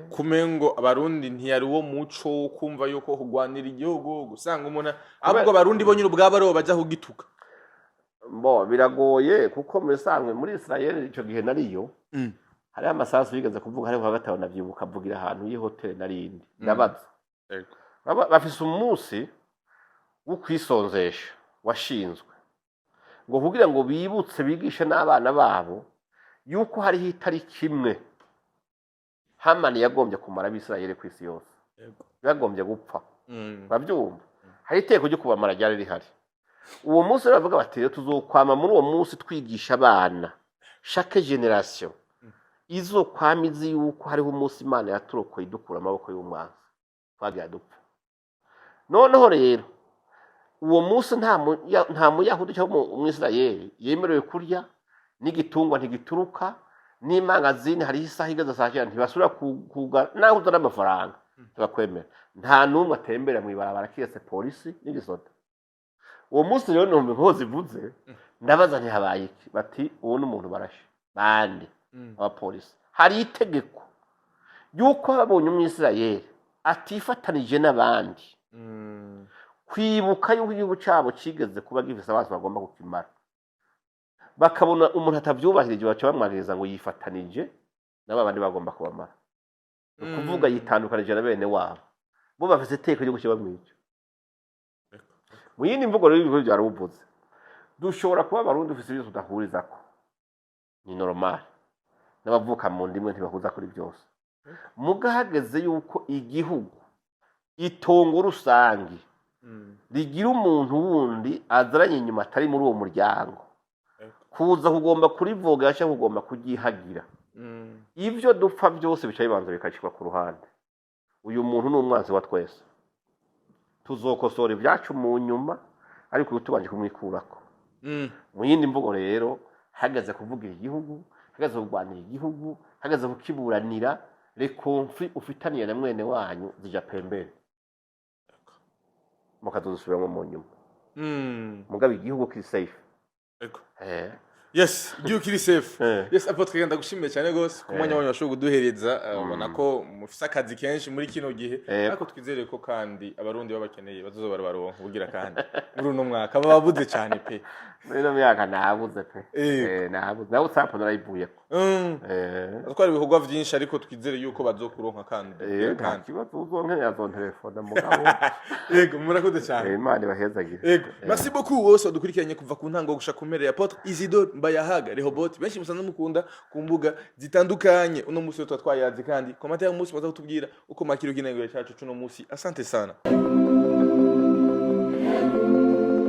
Speaker 1: Kumengo Abarundi ntiyari uwo muco wo kumva yuko kurwanira igihugu gusanga umuntu, ahubwo Abarundi bo nyine ubwabo aribo baja kugituka.
Speaker 2: Bo, biragoye, kuko mu bisanzwe muri Israel ico gihe nariyo, hariho amasasu yigeze kuvuga, hariho kuwa gatanu ndavyibuka, avugira ahantu y'ihoteli narindi. Ndabaza. Bafise umunsi wo kwisonzesha washinzwe ngo kugira ngo bibutse, bigishe n'abana babo yuko hariho itariki imwe Hamani yagombye kumara Abisirayeli ku isi yose, bagombye gupfa. Urabyumva, hari iteko ryo kubamara ryari rihari uwo munsi. Rero bavuga bati: "Rero tuzokwama muri uwo munsi twigisha abana, chaque génération izokwama izi yuko hariho umunsi Imana yaturokoye, idukura amaboko y'umwanzi twagira dupfa." Noneho rero uwo munsi nta Muyahudi cyangwa Umwisirayeli yemerewe kurya n'igitungwa, ntigituruka n'imangazini. Hariho isaha igeze saa 9 ntibasubira kugara, naho uzana amafaranga ntibakwemera. Nta n'umwe atembera mw'ibarabara kiretse polisi n'igisoda uwo munsi. Rero numva inkozi zivuze, ndabaza ntihabaye iki? Bati: "Uwo ni umuntu barashe." Bande? Abapolisi. Hari itegeko yuko babonye Umwisirayeli atifatanije n'abandi kwibuka yuko igihugu cyabo kigeze kuba gifise abansi bagomba kukimara, bakabona umuntu atavyubahirije, baca bamwagiriza ngo yifatanije n'aba bandi bagomba kubamara. Ni ukuvuga yitandukanije na bene wabo. Bo bafise iteko ryo guca bamwica. Mu yindi mvugo rero, ibikorwa byarabuvuze, dushobora kuba Abarundi dufise ibyo tudahurizako, ni normal, n'abavuka mu ndimwe ntibahuza kuri byose. Muga hageze yuko igihugu, itongo rusangi, rigira umuntu wundi azaranye inyuma atari muri uwo muryango, kuza kugomba kurivoga cyangwa kugomba kuryihagira, ibyo dupfa byose bica bibanza bikacikwa ku ruhande. Uyu muntu ni umwanzi wa twese, tuzokosora ibyacu mu nyuma, ariko ubu tubanje kumwikurako. Mu yindi mvugo rero, hageze kuvugira igihugu, hageze kurwanira igihugu, hageze kukiburanira, les conflits ufitaniye na mwene wanyu zija pembeni, mukazozisubiramo mu nyuma. Mugabo igihugu kiri safe.
Speaker 1: Yes, igihugu kiri safe. Yes, apôtre, ndagushimiye cyane gose ku mwanya wanyu washoboye kuduhereza. Ubona ko mufise akazi kenshi muri kino gihe, ariko twizere ko kandi Abarundi babakeneye bazoza barabaronka kugira kandi muri uno mwaka bababuze cyane pe.
Speaker 2: Muri ino myaka nabuze pe. Nabuze nawe, WhatsApp narayivuyeko.
Speaker 1: Atwara ibikorwa vyinshi, ariko twizere yuko bazokuronka kandi
Speaker 2: Nta
Speaker 1: kandi
Speaker 2: kibazo, uzonkenera azontelefona mugabo.
Speaker 1: Yego, murakoze cyane.
Speaker 2: Imana ibahezagire.
Speaker 1: Yego, merci beaucoup wose wadukurikiranye kuva ku ntango gushika ku mpera ya Apôtre Isidore Mbayahaga Rehoboth, benshi musanzwe mukunda ku mbuga zitandukanye. Uno munsi tuba twayaze, kandi commentaire y'umunsi baza kutubwira uko makiro kinengero cyacu cuno munsi. Asante sana.